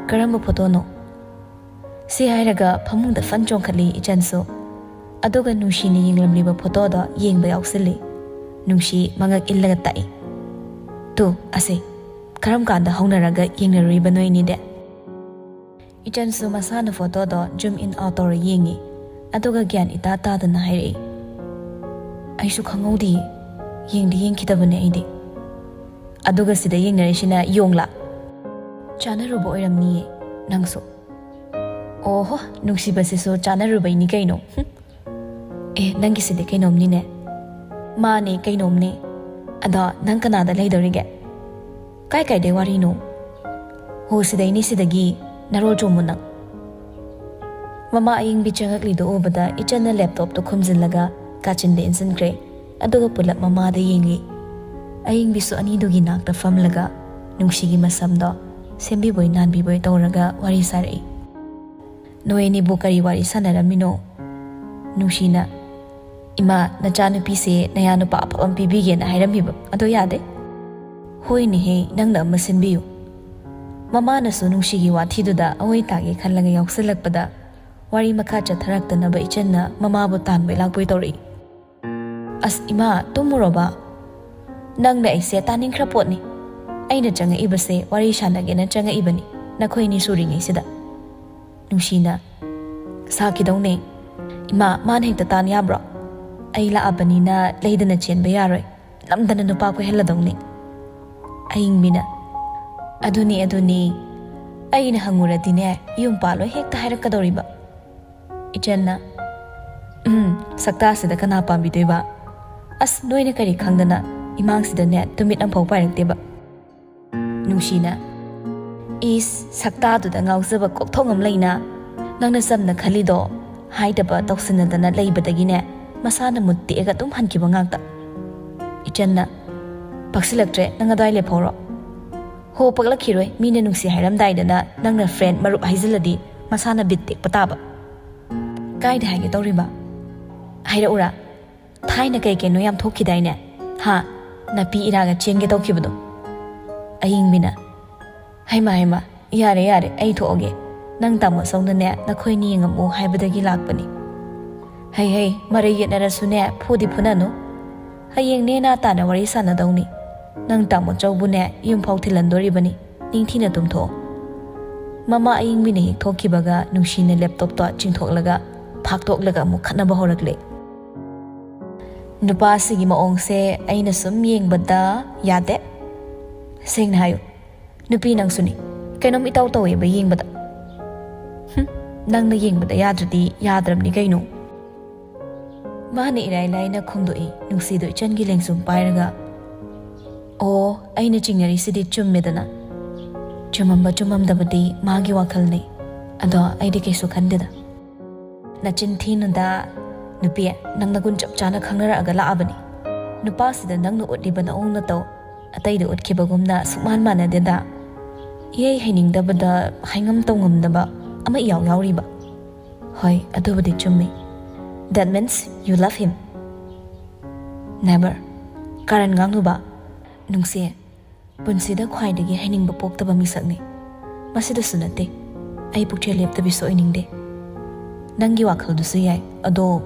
"ꯀꯔꯝꯕ ꯐꯣꯇꯣꯅꯣ?" ꯁꯤ ꯍꯥꯏꯔꯒ ꯐꯃꯨꯡꯗ ꯐꯟ ꯆꯣꯡꯈꯠꯂꯤ ꯏꯆꯟꯁꯨ꯫ ꯑꯗꯨꯒ ꯅꯨꯡꯁꯤꯅ ꯌꯦꯡꯂꯝꯂꯤꯕ ꯐꯣꯇꯣꯗꯣ ꯌꯦꯡꯕ ꯌꯥꯎꯁꯤꯜꯂꯤ꯫ ꯅꯨꯡꯁꯤ ꯃꯉꯛ ꯏꯜꯂꯒ ꯇꯥꯛꯏ, "ꯇꯨ, ꯑꯁꯦ, ꯀꯔꯝ ꯀꯥꯟꯗ ꯍꯧꯅꯔꯒ ꯌꯦꯡꯅꯔꯨꯏꯕ ꯅꯣꯏꯅꯤꯗꯤ?" ꯏꯆꯟꯁꯨ ꯃꯁꯥꯅ ꯐꯣꯇꯣꯗꯣ zoom in out ꯇꯧꯔ ꯌꯦꯡꯉꯤ꯫ ꯑꯗꯨꯒ ꯒ꯭ꯌꯥꯟ ꯏꯇꯥ ꯇꯥꯗꯅ ꯍꯥꯏꯔꯛꯏ, "ꯑꯩꯁꯨ ꯈꯪꯍꯧꯗꯤꯌꯦ꯫ ꯌꯦꯡꯗꯤ ꯌꯦꯡꯈꯤꯗꯕꯅꯦ ꯑꯩꯗꯤ꯫" "ꯑꯗꯨꯒ ꯁꯤꯗ ꯌꯦꯡꯅꯔꯤꯁꯤꯅ ꯌꯣꯡꯂꯥ? ꯆꯥꯅꯔꯨꯕ ꯑꯣꯏꯔꯝꯅꯤꯌꯦ ꯅꯪꯁꯨ꯫" "ꯑꯣꯍꯣ, ꯅꯨꯡꯁꯤꯕꯁꯤꯁꯨ ꯆꯥꯅꯔꯨꯕꯩꯅꯤ ꯀꯩꯅꯣ꯫" "ꯍꯨꯝ꯫ ꯑꯦ, ꯅꯪꯒꯤꯁꯤꯗꯤ ꯀꯩꯅꯣꯝꯅꯤꯅꯦ꯫" "ꯃꯥꯅꯦ, ꯀꯩꯅꯣꯝꯅꯦ꯫ ꯑꯗꯣ ꯅꯪ ꯀꯅꯥꯗ ꯂꯩꯗꯧꯔꯤꯒꯦ? ꯀꯥꯏ ꯀꯥꯏꯗꯩ ꯋꯥꯔꯤꯅꯣ?" "ꯍꯣ, ꯁꯤꯗꯩꯅꯦ, ꯁꯤꯗꯒꯤ꯫ ꯅꯔꯣꯜ ꯆꯣꯝꯃꯨ ꯅꯪ꯫" ꯃꯃꯥ ꯑꯌꯤꯡꯕꯤ ꯆꯪꯉꯛꯂꯤꯗꯨ ꯎꯕꯗ ꯏꯆꯟꯅ laptop ꯇꯣ ꯈꯨꯝꯖꯤꯜꯂꯒ ꯀꯥꯆꯤꯟꯗ ꯏꯟꯁꯤꯟꯈ꯭ꯔꯦ꯫ ꯑꯗꯨꯒ ꯄꯨꯂꯞ ꯃꯃꯥꯗ ꯌꯦꯡꯂꯤ꯫ ꯑꯌꯤꯡꯕꯤꯁꯨ ꯑꯅꯤꯗꯨꯒꯤ ꯅꯥꯛꯇ ꯐꯝꯂꯒ ꯅꯨꯡꯁꯤꯒꯤ ꯃꯁꯝꯗꯣ ꯁꯦꯝꯕꯤꯕꯣꯏ ꯅꯥꯟꯕꯤꯕꯣꯏ ꯇꯧꯔꯒ ꯋꯥꯔꯤ ꯁꯥꯔꯛꯏ꯫ "ꯅꯣꯏ ꯑꯅꯤꯕꯨ ꯀꯔꯤ ꯋꯥꯔꯤ ꯁꯥꯟꯅꯔꯝꯃꯤꯅꯣ?" ꯅꯨꯡꯁꯤꯅ, "ꯏꯃꯥ, ꯅꯆꯥꯅꯨꯄꯤꯁꯦ ꯅꯌꯥ ꯅꯨꯄꯥ ꯑꯐꯕ ꯑꯃ ꯄꯤꯕꯤꯒꯦꯅ ꯍꯥꯏꯔꯝꯃꯤꯕ, ꯑꯗꯣ ꯌꯥꯗꯦ?" "ꯍꯣꯏꯅꯦꯍꯦ, ꯅꯪꯅ ꯑꯃ ꯁꯤꯟꯕꯤꯌꯨ꯫" ꯃꯃꯥꯅꯁꯨ ꯅꯨꯡꯁꯤꯒꯤ ꯋꯥꯊꯤꯗꯨꯗ ꯑꯑꯣꯏ ꯇꯥꯒꯦ ꯈꯜꯂꯒ ꯌꯥꯎꯁꯤꯜꯂꯛꯄꯗ, ꯋꯥꯔꯤ ꯃꯈꯥ ꯆꯠꯊꯔꯛꯇꯅꯕ ꯏꯆꯟꯅ ꯃꯃꯥꯕꯨ ꯇꯥꯟꯕꯩ ꯂꯥꯛꯄꯣꯏ ꯇꯧꯔꯛꯏ꯫ "ꯑꯁ ꯏꯃꯥ, ꯇꯨꯝꯃꯨꯔꯣꯕ? ꯅꯪꯅ ꯑꯩꯁꯦ ꯇꯥꯅꯤꯡꯈ꯭ꯔ ꯄꯣꯠꯅꯤ꯫ ꯑꯩꯅ ꯆꯪꯉꯛꯏꯕꯁꯦ ꯋꯥꯔꯤ ꯁꯥꯟꯅꯒꯦꯅ ꯆꯪꯉꯛꯏꯕꯅꯤ, ꯅꯈꯣꯏ ꯑꯅꯤ ꯁꯨꯔꯤꯉꯩꯁꯤꯗ꯫" ꯅꯨꯡꯁꯤꯅ, "ꯁꯥꯈꯤꯗꯧꯅꯦ꯫ ꯏꯃꯥ, ꯃꯥꯅ ꯍꯦꯛꯇ ꯇꯥꯟ ꯌꯥꯕ꯭ꯔꯣ? ꯑꯩ ꯂꯥꯛꯑꯕꯅꯤꯅ ꯂꯩꯗꯅ ꯆꯦꯟꯕ ꯌꯥꯔꯣꯏ꯫ ꯅꯝꯗꯅ ꯅꯨꯄꯥ ꯀꯣꯏꯍꯜꯂꯗꯧꯅꯤ꯫" ꯑꯌꯤꯡꯕꯤꯅ, "ꯑꯗꯨꯅꯤ, ꯑꯗꯨꯅꯤ꯫ ꯑꯩꯅ ꯍꯪꯉꯨꯔꯗꯤꯅꯦ, ꯌꯨꯝ ꯄꯥꯜꯂꯣꯏ ꯍꯦꯛꯇ ꯍꯥꯏꯔꯛꯀꯗꯧꯔꯤꯕ꯫" ꯏꯆꯟꯅ, "ꯎꯝ, ꯁꯛꯇꯥꯁꯤꯗ ꯀꯅꯥ ꯄꯥꯝꯕꯤꯗꯣꯏꯕ? ꯑꯁ, ꯅꯣꯏꯅ ꯀꯔꯤ ꯈꯪꯗꯅ ꯏꯃꯥꯡꯁꯤꯗꯅꯦ ꯇꯨꯃꯤꯠ ꯑꯃꯐꯥꯎ ꯄꯥꯏꯔꯛꯇꯦꯕ꯫ ꯅꯨꯡꯁꯤꯅ, "ꯏꯁ, ꯁꯛꯇꯥꯗꯨꯗ ꯉꯥꯎꯖꯕ ꯀꯣꯛꯊꯣꯡ ꯑꯃ ꯂꯩꯅ, ꯅꯪꯅ ꯆꯝꯅ ꯈꯜꯂꯤꯗꯣ ꯍꯥꯏꯗꯕ ꯇꯧꯁꯤꯟꯅꯗꯅ ꯂꯩꯕꯗꯒꯤꯅꯦ ꯃꯁꯥꯅ ꯃꯨꯠ ꯇꯦꯛꯑꯒ ꯑꯗꯨꯝ ꯍꯟꯈꯤꯕ ꯉꯥꯛꯇ꯫" ꯏꯆꯟꯅ, "ꯄꯛꯁꯤꯜꯂꯛꯇ꯭ꯔꯦ, ꯅꯪ ꯑꯗꯨꯋꯥꯏ ꯂꯦꯞꯍꯧꯔꯣ꯫ ꯍꯣ, ꯄꯛꯂꯛꯈꯤꯔꯣꯏ, ꯃꯤꯅ ꯅꯨꯡꯁꯤ ꯍꯥꯏꯔꯝꯗꯥꯏꯗꯅ ꯅꯪꯅ ꯐ꯭ꯔꯦꯟ ꯃꯔꯨꯞ ꯍꯥꯏꯖꯤꯜꯂꯗꯤ ꯃꯁꯥꯅ ꯕꯤꯠ ꯇꯦꯛꯄ ꯇꯥꯕ꯫" "ꯀꯥꯏꯗ ꯍꯥꯏꯒꯦ ꯇꯧꯔꯤꯕ? ꯍꯥꯏꯔꯛꯎꯔꯥ? ꯊꯥꯏꯅ ꯀꯩ ꯀꯩꯅꯣ ꯌꯥꯝ ꯊꯣꯛꯈꯤꯗꯥꯏꯅꯦ? ꯍꯥ? ꯅꯥꯄꯤ ꯏꯔꯥꯒ ꯆꯦꯟꯒꯦ ꯇꯧꯈꯤꯕꯗꯣ?" ꯑꯌꯤꯡꯕꯤꯅ, "ꯍꯩꯃ, ꯍꯩꯃ, ꯌꯥꯔꯦ, ꯌꯥꯔꯦ, ꯑꯩ ꯊꯣꯛꯑꯒꯦ꯫ ꯅꯪ ꯇꯥꯃꯣ ꯆꯧꯅꯅꯦ ꯅꯈꯣꯏꯅꯤ ꯌꯦꯡꯉꯝꯃꯨ ꯍꯥꯏꯕꯗꯒꯤ ꯂꯥꯛꯄꯅꯤ꯫ ꯍꯩ, ꯍꯩ, ꯃꯔꯩ ꯌꯦꯠꯅꯔꯁꯨꯅꯦ ꯐꯨꯗꯤ ꯐꯨꯅꯅꯨ꯫ ꯍꯌꯦꯡ ꯅꯦꯅꯥ ꯇꯥꯅ ꯋꯥꯔꯤ ꯁꯥꯟꯅꯗꯧꯅꯤ꯫ ꯅꯪ ꯇꯥꯃꯣ ꯆꯧꯕꯨꯅꯦ ꯌꯨꯝꯐꯥꯎ ꯊꯤꯜꯍꯟꯗꯣꯔꯤꯕꯅꯤ꯫ ꯅꯤꯡꯊꯤꯅ ꯇꯨꯝꯊꯣꯛꯑꯣ꯫" ꯃꯃꯥ ꯑꯌꯤꯡꯕꯤꯅ ꯍꯦꯛ ꯊꯣꯛꯈꯤꯕꯒ ꯅꯨꯡꯁꯤꯅ ꯂꯦꯞꯇꯣꯞꯇꯣ ꯆꯤꯡꯊꯣꯛꯂꯒ ꯐꯥꯛꯇꯣꯛꯂꯒ ꯑꯃꯨꯛ ꯈꯠꯅꯕ ꯍꯧꯔꯛꯂꯦ꯫ "ꯅꯨꯄꯥꯁꯤꯒꯤ ꯃꯑꯣꯡꯁꯦ ꯑꯩꯅ ꯁꯨꯝ ꯌꯦꯡꯕꯗ ꯌꯥꯗꯦ꯫ ꯁꯦꯡꯅ ꯍꯥꯏꯌꯨ, ꯅꯨꯄꯤ ꯅꯪꯁꯨꯅꯤ, ꯀꯩꯅꯣꯝ ꯏꯇꯧ ꯇꯧꯋꯦꯕ ꯌꯦꯡꯕꯗ꯫" "ꯍꯨꯝ, ꯅꯪꯅ ꯌꯦꯡꯕꯗ ꯌꯥꯗ꯭ꯔꯗꯤ ꯌꯥꯗ꯭ꯔꯕꯅꯤ ꯀꯩꯅꯣ꯫" ꯃꯥꯅ ꯏꯔꯥꯏ ꯂꯥꯏꯅ ꯈꯣꯡꯗꯣꯛꯏ, ꯅꯨꯡꯁꯤꯗꯣ ꯏꯆꯟꯒꯤ ꯂꯦꯡꯖꯨꯝ ꯄꯥꯏꯔꯒ꯫ "ꯑꯣ, ꯑꯩꯅ ꯆꯤꯡꯅꯔꯤꯁꯤꯗꯤ ꯆꯨꯝꯃꯦꯗꯅ꯫ ꯆꯨꯝꯃꯝꯕ ꯆꯨꯝꯃꯝꯗꯕꯗꯤ ꯃꯥꯒꯤ ꯋꯥꯈꯜꯅꯤ꯫ ꯑꯗꯣ ꯑꯩꯗꯤ ꯀꯩꯁꯨ ꯈꯟꯗꯦꯗ꯫" "ꯅꯆꯤꯟ ꯊꯤꯅꯨꯗ, ꯅꯨꯄꯤ, ꯅꯪ ꯅꯒꯨꯟ ꯆꯞ ꯆꯥꯅ ꯈꯪꯅꯔꯛꯑꯒ ꯂꯥꯛꯑꯕꯅꯤ꯫ ꯅꯨꯄꯥꯁꯤꯗ ꯅꯪꯅ ꯎꯠꯂꯤꯕ ꯅꯑꯣꯡ ꯅꯇꯧ ꯑꯇꯩꯗ ꯎꯠꯈꯤꯕꯒꯨꯝꯅ ꯁꯨꯛꯃꯥꯟ ꯃꯥꯟꯅꯗꯦꯗ꯫ ꯏꯍꯩ ꯍꯩꯅꯤꯡꯗꯕꯗ ꯍꯥꯏꯉꯝ ꯇꯧꯉꯝꯗꯕ ꯑꯃ ꯏꯌꯥꯎ ꯌꯥꯎꯔꯤꯕ꯫" "ꯍꯣꯏ, ꯑꯗꯨꯕꯨꯗꯤ ꯆꯨꯝꯃꯤ꯫ That means you love him?" "Never꯫ ꯀꯥꯔꯟ ꯉꯥꯡꯅꯨꯕ꯫ ꯅꯨꯡꯁꯤ, ꯄꯨꯟꯁꯤꯗ ꯈ꯭ꯋꯥꯏꯗꯒꯤ ꯍꯥꯏꯅꯤꯡꯕ ꯄꯣꯛꯇꯕ ꯃꯤꯁꯛꯅꯤ꯫ ꯃꯁꯤꯗꯁꯨ ꯅꯠꯇꯦ, ꯑꯩ ꯄꯨꯛꯆꯦꯜ ꯂꯦꯞꯇꯕꯤꯁꯨ ꯑꯣꯏꯅꯤꯡꯗꯦ꯫ ꯅꯪꯒꯤ ꯋꯥꯈꯜꯗꯨꯁꯨ ꯌꯥꯏ, ꯑꯗꯣ,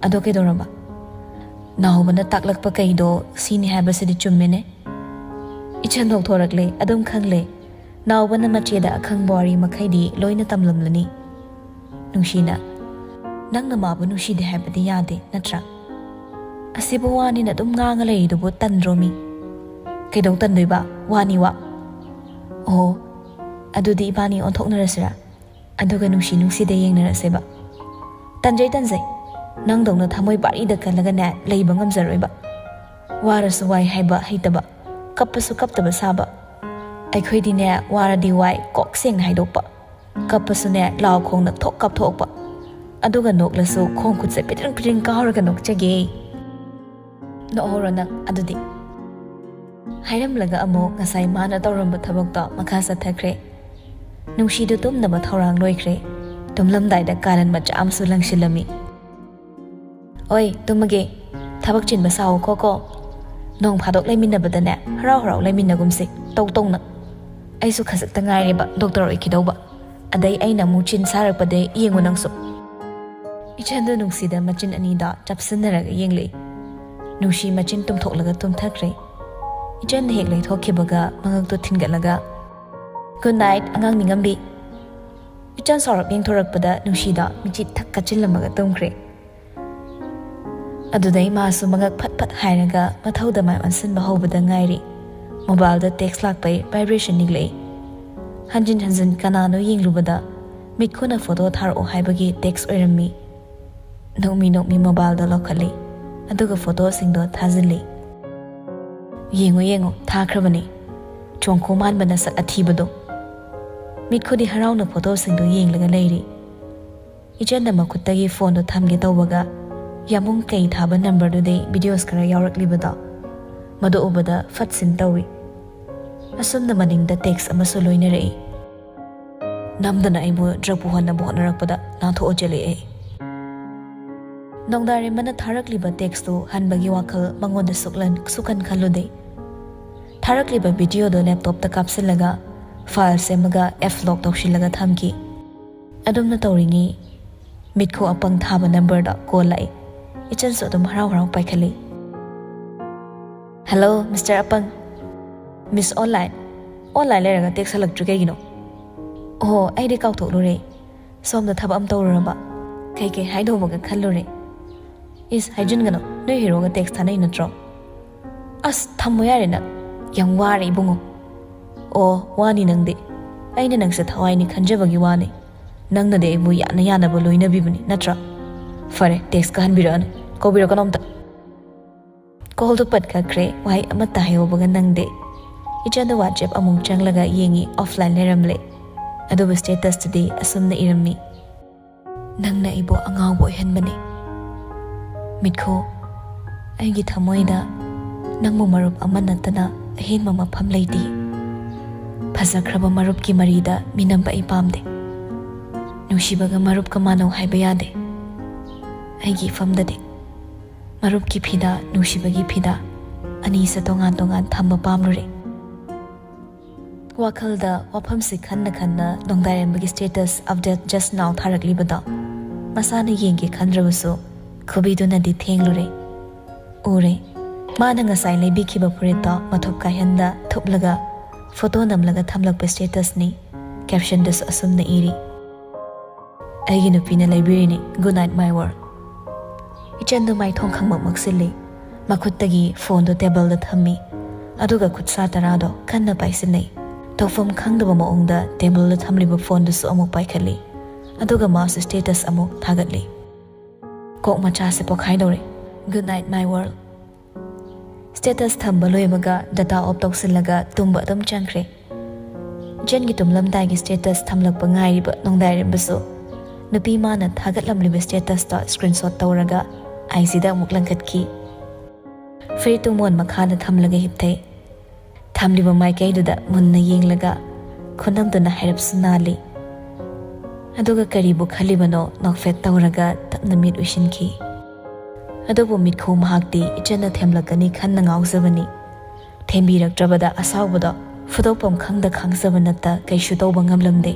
ꯑꯗꯣ ꯀꯩꯗꯧꯔꯕ?" "ꯅꯥꯎꯕꯅ ꯇꯥꯛꯂꯛꯄ ꯀꯩꯗꯣ ꯁꯤꯅꯤ ꯍꯥꯏꯕꯁꯤꯗꯤ ꯆꯨꯝꯃꯦꯅꯦ꯫" ꯏꯆꯟ ꯅꯣꯛꯊꯣꯔꯛꯂꯦ꯫ ꯑꯗꯨꯝ ꯈꯪꯂꯦ, ꯅꯥꯎꯕꯅ ꯃꯆꯦꯗ ꯑꯈꯪꯕ ꯋꯥꯔꯤ ꯃꯈꯩꯗꯤ ꯂꯣꯏꯅ ꯇꯝꯂꯝꯂꯅꯤ꯫ ꯅꯨꯡꯁꯤꯅ, "ꯅꯪꯅ ꯃꯥꯕꯨ ꯅꯨꯡꯁꯤꯗꯦ ꯍꯥꯏꯕꯗꯤ ꯌꯥꯗꯦ, ꯅꯠꯇ꯭ꯔꯥ? ꯑꯁꯤꯕꯨ ꯋꯥꯅꯤꯅ ꯑꯗꯨꯝ ꯉꯥꯡꯉ ꯂꯩꯔꯤꯗꯨꯕꯨ ꯇꯟꯗ꯭ꯔꯣ ꯃꯤ? ꯀꯩꯗꯧ ꯇꯟꯗꯣꯏꯕ? ꯋꯥꯅꯤ ꯋꯥ꯫" "ꯑꯣ, ꯑꯗꯨꯗꯤ ꯏꯕꯥꯅꯤ ꯑꯣꯟꯊꯣꯛꯅꯔꯁꯤꯔꯥ? ꯑꯗꯨꯒ ꯅꯨꯡꯁꯤ ꯅꯨꯡꯁꯤꯗ ꯌꯦꯡꯅꯔꯁꯦꯕ꯫" "ꯇꯟꯖꯩ, ꯇꯟꯖꯩ꯫ ꯅꯪꯗꯧꯅ ꯊꯃꯣꯏ ꯕꯥꯔꯤꯗ ꯀꯜꯂꯒꯅꯦ ꯂꯩꯕ ꯉꯝꯖꯔꯣꯏꯕ꯫" ꯋꯥꯔꯁꯨ ꯋꯥꯏ ꯍꯥꯏꯕ ꯍꯩꯇꯕ, ꯀꯞꯄꯁꯨ ꯀꯞꯇꯕ ꯁꯥꯕ꯫ ꯑꯩꯈꯣꯏꯗꯤꯅꯦ, ꯋꯥꯔꯗꯤ ꯋꯥꯏ ꯀꯣꯛ ꯁꯦꯡꯅ ꯍꯥꯏꯗꯣꯛꯄ, ꯀꯞꯄꯁꯨꯅꯦ, ꯂꯥꯎ ꯈꯣꯡꯅ ꯊꯣꯛ ꯀꯥꯞꯊꯣꯛꯄ, ꯑꯗꯨꯒ ꯅꯣꯛꯂꯁꯨ ꯈꯣꯡ ꯈꯨꯠꯁꯦ ꯄꯤꯇ꯭ꯔꯤꯡ ꯄꯤꯇ꯭ꯔꯤꯡ ꯀꯥꯎꯔꯒ ꯅꯣꯛꯆꯒꯦ꯫ ꯅꯣꯛꯍꯧꯔꯣ ꯅꯪ ꯑꯗꯨꯗꯤ꯫ ꯍꯥꯏꯔꯝꯂꯒ ꯑꯃꯨꯛ ꯉꯁꯥꯏ ꯃꯥꯅ ꯇꯧꯔꯝꯕ ꯊꯕꯛꯇꯣ ꯃꯈꯥ ꯆꯠꯊꯈ꯭ꯔꯦ꯫ ꯅꯨꯡꯁꯤꯗꯨ ꯇꯨꯝꯅꯕ ꯊꯧꯔꯥꯡ ꯂꯣꯏꯈ꯭ꯔꯦ꯫ ꯇꯨꯝꯂꯝꯗꯥꯏꯗ ꯀꯥꯔꯟ ꯃꯆꯥ ꯑꯃꯁꯨ ꯂꯪꯁꯤꯜꯂꯝꯃꯤ꯫ "ꯑꯣꯏ, ꯇꯨꯝꯃꯒꯦ꯫ ꯊꯕꯛ ꯆꯤꯟꯕ ꯁꯥꯎꯀꯣ ꯀꯣ꯫ ꯅꯣꯡ ꯐꯥꯗꯣꯛ ꯂꯩꯃꯤꯟꯅꯕꯗꯅꯦ, ꯍꯔꯥꯎ ꯍꯔꯥꯎ ꯂꯩꯃꯤꯟꯅꯒꯨꯝꯁꯤ, ꯇꯧ ꯇꯧꯅ꯫ ꯑꯩꯁꯨ ꯈꯖꯤꯛꯇ ꯉꯥꯏꯔꯦꯕ ꯗꯣꯛꯇꯔ ꯑꯣꯏꯈꯤꯗꯧꯕ꯫ ꯑꯗꯩ ꯑꯩꯅ ꯑꯃꯨꯛ ꯆꯤꯟ ꯁꯥꯔꯛꯄꯗꯩ ꯌꯦꯡꯉꯨ ꯅꯪꯁꯨ꯫" ꯏꯆꯟꯗꯣ ꯅꯨꯡꯁꯤꯗ ꯃꯆꯤꯟ ꯑꯅꯤꯗꯣ ꯆꯞꯁꯤꯟꯅꯔꯒ ꯌꯦꯡꯂꯛꯏ꯫ ꯅꯨꯡꯁꯤ ꯃꯆꯤꯟ ꯇꯨꯝꯊꯣꯛꯂꯒ ꯇꯨꯝꯊꯈ꯭ꯔꯦ꯫ ꯏꯆꯟꯅ ꯍꯦꯛ ꯂꯩꯊꯣꯛꯈꯤꯕꯒ ꯃꯉꯛꯇꯣ ꯊꯤꯟꯒꯠꯂꯒ, "Good night, ꯑꯉꯥꯡ ꯅꯤꯡꯉꯝꯕꯤ꯫" ꯏꯆꯟ ꯁꯥꯎꯔꯞ ꯌꯦꯡꯊꯣꯔꯛꯄꯗ ꯅꯨꯡꯁꯤꯗꯣ ꯃꯤꯆꯤ ꯊꯛ ꯀꯠꯆꯤꯜꯂꯝꯃꯒ ꯇꯨꯝꯈ꯭ꯔꯦ꯫ ꯑꯗꯨꯗꯩ ꯃꯥꯁꯨ ꯃꯉꯛ ꯐꯠ ꯐꯠ ꯍꯥꯏꯔꯒ ꯃꯊꯧꯗ ꯃꯥꯏ ꯑꯣꯟꯁꯤꯟꯕ ꯍꯧꯕꯗ ꯉꯥꯏꯔꯤ꯫ ꯃꯣꯕꯥꯏꯜꯗ ꯇꯦꯛꯁ ꯂꯥꯛꯄꯩ ꯚꯥꯏꯕ꯭ꯔꯦꯁꯟ ꯅꯤꯛꯂꯛꯏ꯫ ꯍꯟꯖꯤꯟ ꯍꯟꯖꯤꯟ ꯀꯅꯥꯅꯣ ꯌꯦꯡꯂꯨꯕꯗ ꯃꯤꯠꯈꯨꯅ ꯐꯣꯇꯣ ꯊꯥꯔꯛꯑꯣ ꯍꯥꯏꯕꯒꯤ ꯇꯦꯛꯁ ꯑꯣꯏꯔꯝꯃꯤ꯫ ꯅꯣꯛꯃꯤ ꯅꯣꯛꯃꯤ ꯃꯣꯕꯥꯏꯜꯗꯣ ꯂꯧꯈꯠꯂꯤ, ꯑꯗꯨꯒ ꯐꯣꯇꯣꯁꯤꯡꯗꯣ ꯊꯥꯖꯤꯜꯂꯤ꯫ "ꯌꯦꯡꯉꯣ ꯌꯦꯡꯉꯣ, ꯊꯥꯈ꯭ꯔꯕꯅꯤ꯫ ꯆꯣꯡꯈꯣ ꯃꯥꯟꯕ ꯅꯁꯛ ꯑꯊꯤꯕꯗꯣ꯫" ꯃꯤꯠꯈꯨꯗꯤ ꯍꯔꯥꯎꯅ ꯐꯣꯇꯣꯁꯤꯡꯗꯣ ꯌꯦꯡꯂꯒ ꯂꯩꯔꯤ꯫ ꯏꯆꯟꯅ ꯃꯈꯨꯠꯇꯒꯤ ꯐꯣꯟꯗꯣ ꯊꯝꯒꯦ ꯇꯧꯕꯒ ꯌꯥꯃꯨꯡ ꯀꯩ ꯊꯥꯕ ꯅꯝꯕꯔꯗꯨꯗꯩ ꯚꯤꯗꯤꯑꯣꯁ ꯈꯔ ꯌꯥꯎꯔꯛꯂꯤꯕꯗꯣ ꯃꯗꯨ ꯎꯕꯗ ꯐꯠ ꯁꯤꯟ ꯇꯧꯏ꯫ ꯑꯁꯨꯝꯅ ꯃꯅꯤꯡꯗ ꯇꯦꯛꯁ ꯑꯃꯁꯨ ꯂꯣꯏꯅꯔꯛꯏ꯫ "ꯅꯝꯗꯅ ꯑꯩꯕꯨ ꯗ꯭ꯔꯒ ꯄꯨꯍꯟꯅꯕ ꯍꯣꯠꯅꯔꯛꯄꯗ ꯅꯥꯟꯊꯣꯛꯑ ꯆꯦꯜꯂꯛꯑꯦ ꯑꯩ꯫" ꯅꯣꯡꯗꯥꯔꯦꯝꯕꯅ ꯊꯥꯔꯛꯂꯤꯕ ꯇꯦꯛꯁꯇꯨ ꯍꯟꯕꯒꯤ ꯋꯥꯈꯜ ꯃꯉꯣꯟꯗ ꯁꯨꯛꯂꯟ-, ꯁꯨꯛꯈꯟ ꯈꯜꯂꯨꯗꯦ꯫ ꯊꯥꯔꯛꯂꯤꯕ ꯚꯤꯗꯤꯑꯣꯗꯣ ꯂꯦꯞꯇꯣꯞꯇ ꯀꯥꯞꯁꯤꯜꯂꯒ ꯐꯥꯏꯜ ꯁꯦꯝꯃꯒ ꯑꯦꯞ ꯂꯣꯛ ꯇꯧꯁꯤꯜꯂꯒ ꯊꯝꯈꯤ꯫ ꯑꯗꯨꯝꯅ ꯇꯧꯔꯤꯉꯩ ꯃꯤꯠꯈꯨ ꯑꯄꯪ ꯊꯥꯕ ꯅꯝꯕꯔꯗ ꯀꯣꯜ ꯂꯥꯛꯏ꯫ ꯏꯆꯟꯁꯨ ꯑꯗꯨꯝ ꯍꯔꯥꯎ ꯍꯔꯥꯎ ꯄꯥꯏꯈꯠꯂꯤ꯫ "Hello, Mister ꯑꯄꯪ꯫ Miss online? Online ꯂꯩꯔꯒ ꯇꯦꯛꯁ ꯍꯜꯂꯛꯇ꯭ꯔꯤ ꯀꯩꯒꯤꯅꯣ?" "ꯑꯣꯍꯣ, ꯑꯩꯗꯤ ꯀꯥꯎꯊꯣꯛꯂꯨꯔꯦ꯫ ꯁꯣꯝꯗ ꯊꯕꯛ ꯑꯃ ꯇꯧꯔꯨꯔꯕ꯫" "ꯀꯩꯀꯩ ꯍꯥꯏꯗꯧꯕꯒ ꯈꯜꯂꯨꯔꯦ꯫" "ꯏꯁ, ꯍꯥꯏꯖꯤꯟꯒꯅꯨ, ꯅꯣꯏ ꯍꯦꯔꯣꯒ ꯇꯦꯛꯁ ꯊꯥꯅꯩ ꯅꯠꯇ꯭ꯔꯣ?" "ꯑꯁ, ꯊꯝꯃꯣ ꯌꯥꯔꯦ ꯅꯪ꯫ ꯌꯥꯝ ꯋꯥꯔꯦ ꯏꯕꯨꯡꯉꯣ꯫" "ꯑꯣ, ꯋꯥꯅꯤ ꯅꯪꯗꯤ꯫ ꯑꯩꯅ ꯅꯪꯁꯦ ꯊꯋꯥꯏꯅꯤ ꯈꯟꯖꯕꯒꯤ ꯋꯥꯅꯤ꯫ ꯅꯪꯅꯗꯤ ꯑꯩꯕꯨ ꯌꯥꯅ ꯌꯥꯅꯕ ꯂꯣꯏꯅꯕꯤꯕꯅꯤ ꯅꯠꯇ꯭ꯔꯥ? ꯐꯔꯦ, ꯇꯦꯛꯁꯀ ꯍꯟꯕꯤꯔꯛꯑꯅꯨ, ꯀꯧꯕꯤꯔꯛꯀꯅꯣ ꯑꯝꯇ꯫" ꯀꯣꯜꯗꯨ ꯄꯠꯈꯛꯈ꯭ꯔꯦ, ꯋꯥꯍꯩ ꯑꯃꯠꯇ ꯍꯥꯏꯍꯧꯕꯒ ꯅꯪꯗꯦ꯫ ꯏꯆꯟꯗꯨ WhatsApp ꯑꯃꯨꯛ ꯆꯪꯂꯒ ꯌꯦꯡꯉꯤ, offline ꯂꯩꯔꯝꯂꯦ꯫ ꯑꯗꯨꯕꯨ statusꯇꯨꯗꯤ ꯑꯁꯨꯝꯅ ꯏꯔꯝꯃꯤ: "ꯅꯪꯅ ꯑꯩꯕꯨ ꯑꯉꯥꯎꯕ ꯑꯣꯏꯍꯟꯕꯅꯤ꯫ ꯃꯤꯠꯈꯨ, ꯑꯩꯒꯤ ꯊꯃꯣꯏꯗ ꯅꯪꯕꯨ ꯃꯔꯨꯞ ꯑꯃ ꯅꯠꯇꯅ ꯑꯍꯦꯟꯕ ꯃꯐꯝ ꯂꯩꯇꯦ꯫ ꯐꯖꯈ꯭ꯔꯕ ꯃꯔꯨꯞꯀꯤ ꯃꯔꯤꯗ ꯃꯤꯅꯝꯕ ꯑꯩ ꯄꯥꯝꯗꯦ꯫ ꯅꯨꯡꯁꯤꯕꯒ ꯃꯔꯨꯞꯀ ꯃꯥꯟꯅꯧ ꯍꯥꯏꯕ ꯌꯥꯗꯦ꯫ ꯑꯩꯒꯤ ꯏꯐꯝꯗꯗꯤ ꯃꯔꯨꯞꯀꯤ ꯐꯤꯗꯥ, ꯅꯨꯡꯁꯤꯕꯒꯤ ꯐꯤꯗꯥ ꯑꯅꯤꯁꯦ ꯇꯣꯉꯥꯟ ꯇꯣꯉꯥꯟ ꯊꯝꯕ ꯄꯥꯝꯂꯨꯔꯦ"꯫ ꯋꯥꯈꯜꯗ ꯋꯥꯐꯝꯁꯤ ꯈꯟꯅ ꯈꯟꯅ ꯅꯣꯡꯗꯥꯏꯔꯦꯝꯕꯒꯤ status update just now ꯊꯥꯔꯛꯂꯤꯕꯗꯣ ꯃꯁꯥꯅ ꯌꯦꯡꯒꯦ ꯈꯟꯗ꯭ꯔꯕꯁꯨ ꯈꯨꯕꯤꯗꯨꯅꯗꯤ ꯊꯦꯡꯂꯨꯔꯦ꯫ ꯎꯔꯦ꯫ ꯃꯥꯅ ꯉꯁꯥꯏ ꯂꯩꯕꯤꯈꯤꯕ ꯐꯨꯔꯤꯠꯇꯣ ꯃꯊꯨꯞ ꯀꯥꯏꯍꯟꯗ ꯊꯨꯞꯂꯒ photo ꯅꯝꯂꯒ ꯊꯝꯂꯛꯄ statusꯅꯤ꯫ Captionꯗꯁꯨ ꯑꯁꯨꯝꯅ ꯏꯔꯤ: "ꯑꯩꯒꯤ ꯅꯨꯄꯤꯅ ꯂꯩꯕꯤꯔꯤꯅꯤ, good night my world"꯫ ꯏꯆꯟꯗꯨ ꯃꯥꯏꯊꯣꯡ ꯈꯪꯃꯛ ꯃꯛꯁꯤꯜꯂꯤ꯫ ꯃꯈꯨꯠꯇꯒꯤ phoneꯗꯨ tableꯗ ꯊꯝꯃꯤ꯫ ꯑꯗꯨꯒ ꯈꯨꯠꯁꯥ ꯇꯔꯥꯗꯣ ꯀꯟꯅ ꯄꯥꯏꯁꯤꯟꯅꯩ꯫ ꯇꯧꯐꯝ ꯈꯪꯗꯕ ꯃꯑꯣꯡꯗ tableꯗ ꯊꯝꯂꯤꯕ phoneꯗꯨꯁꯨ ꯑꯃꯨꯛ ꯄꯥꯏꯈꯠꯂꯤ꯫ ꯑꯗꯨꯒ ꯃꯥꯁꯨ status ꯑꯃꯨꯛ ꯊꯥꯒꯠꯂꯤ꯫ ꯀꯣꯛ ꯃꯆꯥꯁꯦ ꯄꯣꯛꯈꯥꯏꯗꯧꯔꯦ꯫ Good night my world꯫ Status ꯊꯝꯕ ꯂꯣꯏꯕꯒ data off ꯇꯧꯁꯤꯜꯂꯒ ꯇꯨꯝꯕ ꯑꯗꯨꯝ ꯆꯪꯈ꯭ꯔꯦ꯫ ꯏꯆꯟꯒꯤ ꯇꯨꯝꯂꯝꯗꯥꯏꯒꯤ status ꯊꯝꯂꯛꯄ ꯉꯥꯏꯔꯤꯕ ꯅꯣꯡꯗꯥꯏꯔꯦꯝꯕꯁꯨ ꯅꯨꯄꯤ ꯃꯥꯅ ꯊꯥꯒꯠꯂꯝꯂꯤꯕ statusꯇꯣ screenshot ꯇꯧꯔꯒ IGꯗ ꯑꯃꯨꯛ ꯂꯪꯈꯠꯈꯤ꯫ ꯐꯨꯔꯤꯠꯇꯨ ꯃꯣꯟ ꯃꯈꯥꯗ ꯊꯝꯂꯒ ꯍꯤꯞꯊꯩ꯫ ꯊꯝꯂꯤꯕ ꯃꯥꯏꯀꯩꯗꯨꯗ ꯃꯨꯟꯅ ꯌꯦꯡꯂꯒ ꯈꯨꯅꯝꯗꯨꯅ ꯍꯥꯏꯔꯞꯁꯨ ꯅꯥꯜꯂꯤ꯫ ꯑꯗꯨꯒ ꯀꯔꯤꯕꯨ ꯈꯜꯂꯤꯕꯅꯣ ꯅꯣꯛꯐꯦꯠ ꯇꯧꯔꯒ ꯇꯞꯅ ꯃꯤꯠ ꯎꯏꯁꯤꯟꯈꯤ꯫ ꯑꯗꯨꯕꯨ ꯃꯤꯠꯈꯨ ꯃꯍꯥꯛꯇꯤ ꯏꯆꯟꯅ ꯊꯦꯝꯂꯛꯀꯅꯤ ꯈꯟꯅ ꯉꯥꯎꯖꯕꯅꯤ꯫ ꯊꯦꯝꯕꯤꯔꯛꯇ꯭ꯔꯕꯗ ꯑꯁꯥꯎꯕꯗꯣ ꯐꯨꯗꯣꯛꯐꯝ ꯈꯪꯗ ꯈꯥꯡꯖꯕ ꯅꯠꯇ ꯀꯩꯁꯨ ꯇꯧꯕ ꯉꯝꯂꯝꯗꯦ꯫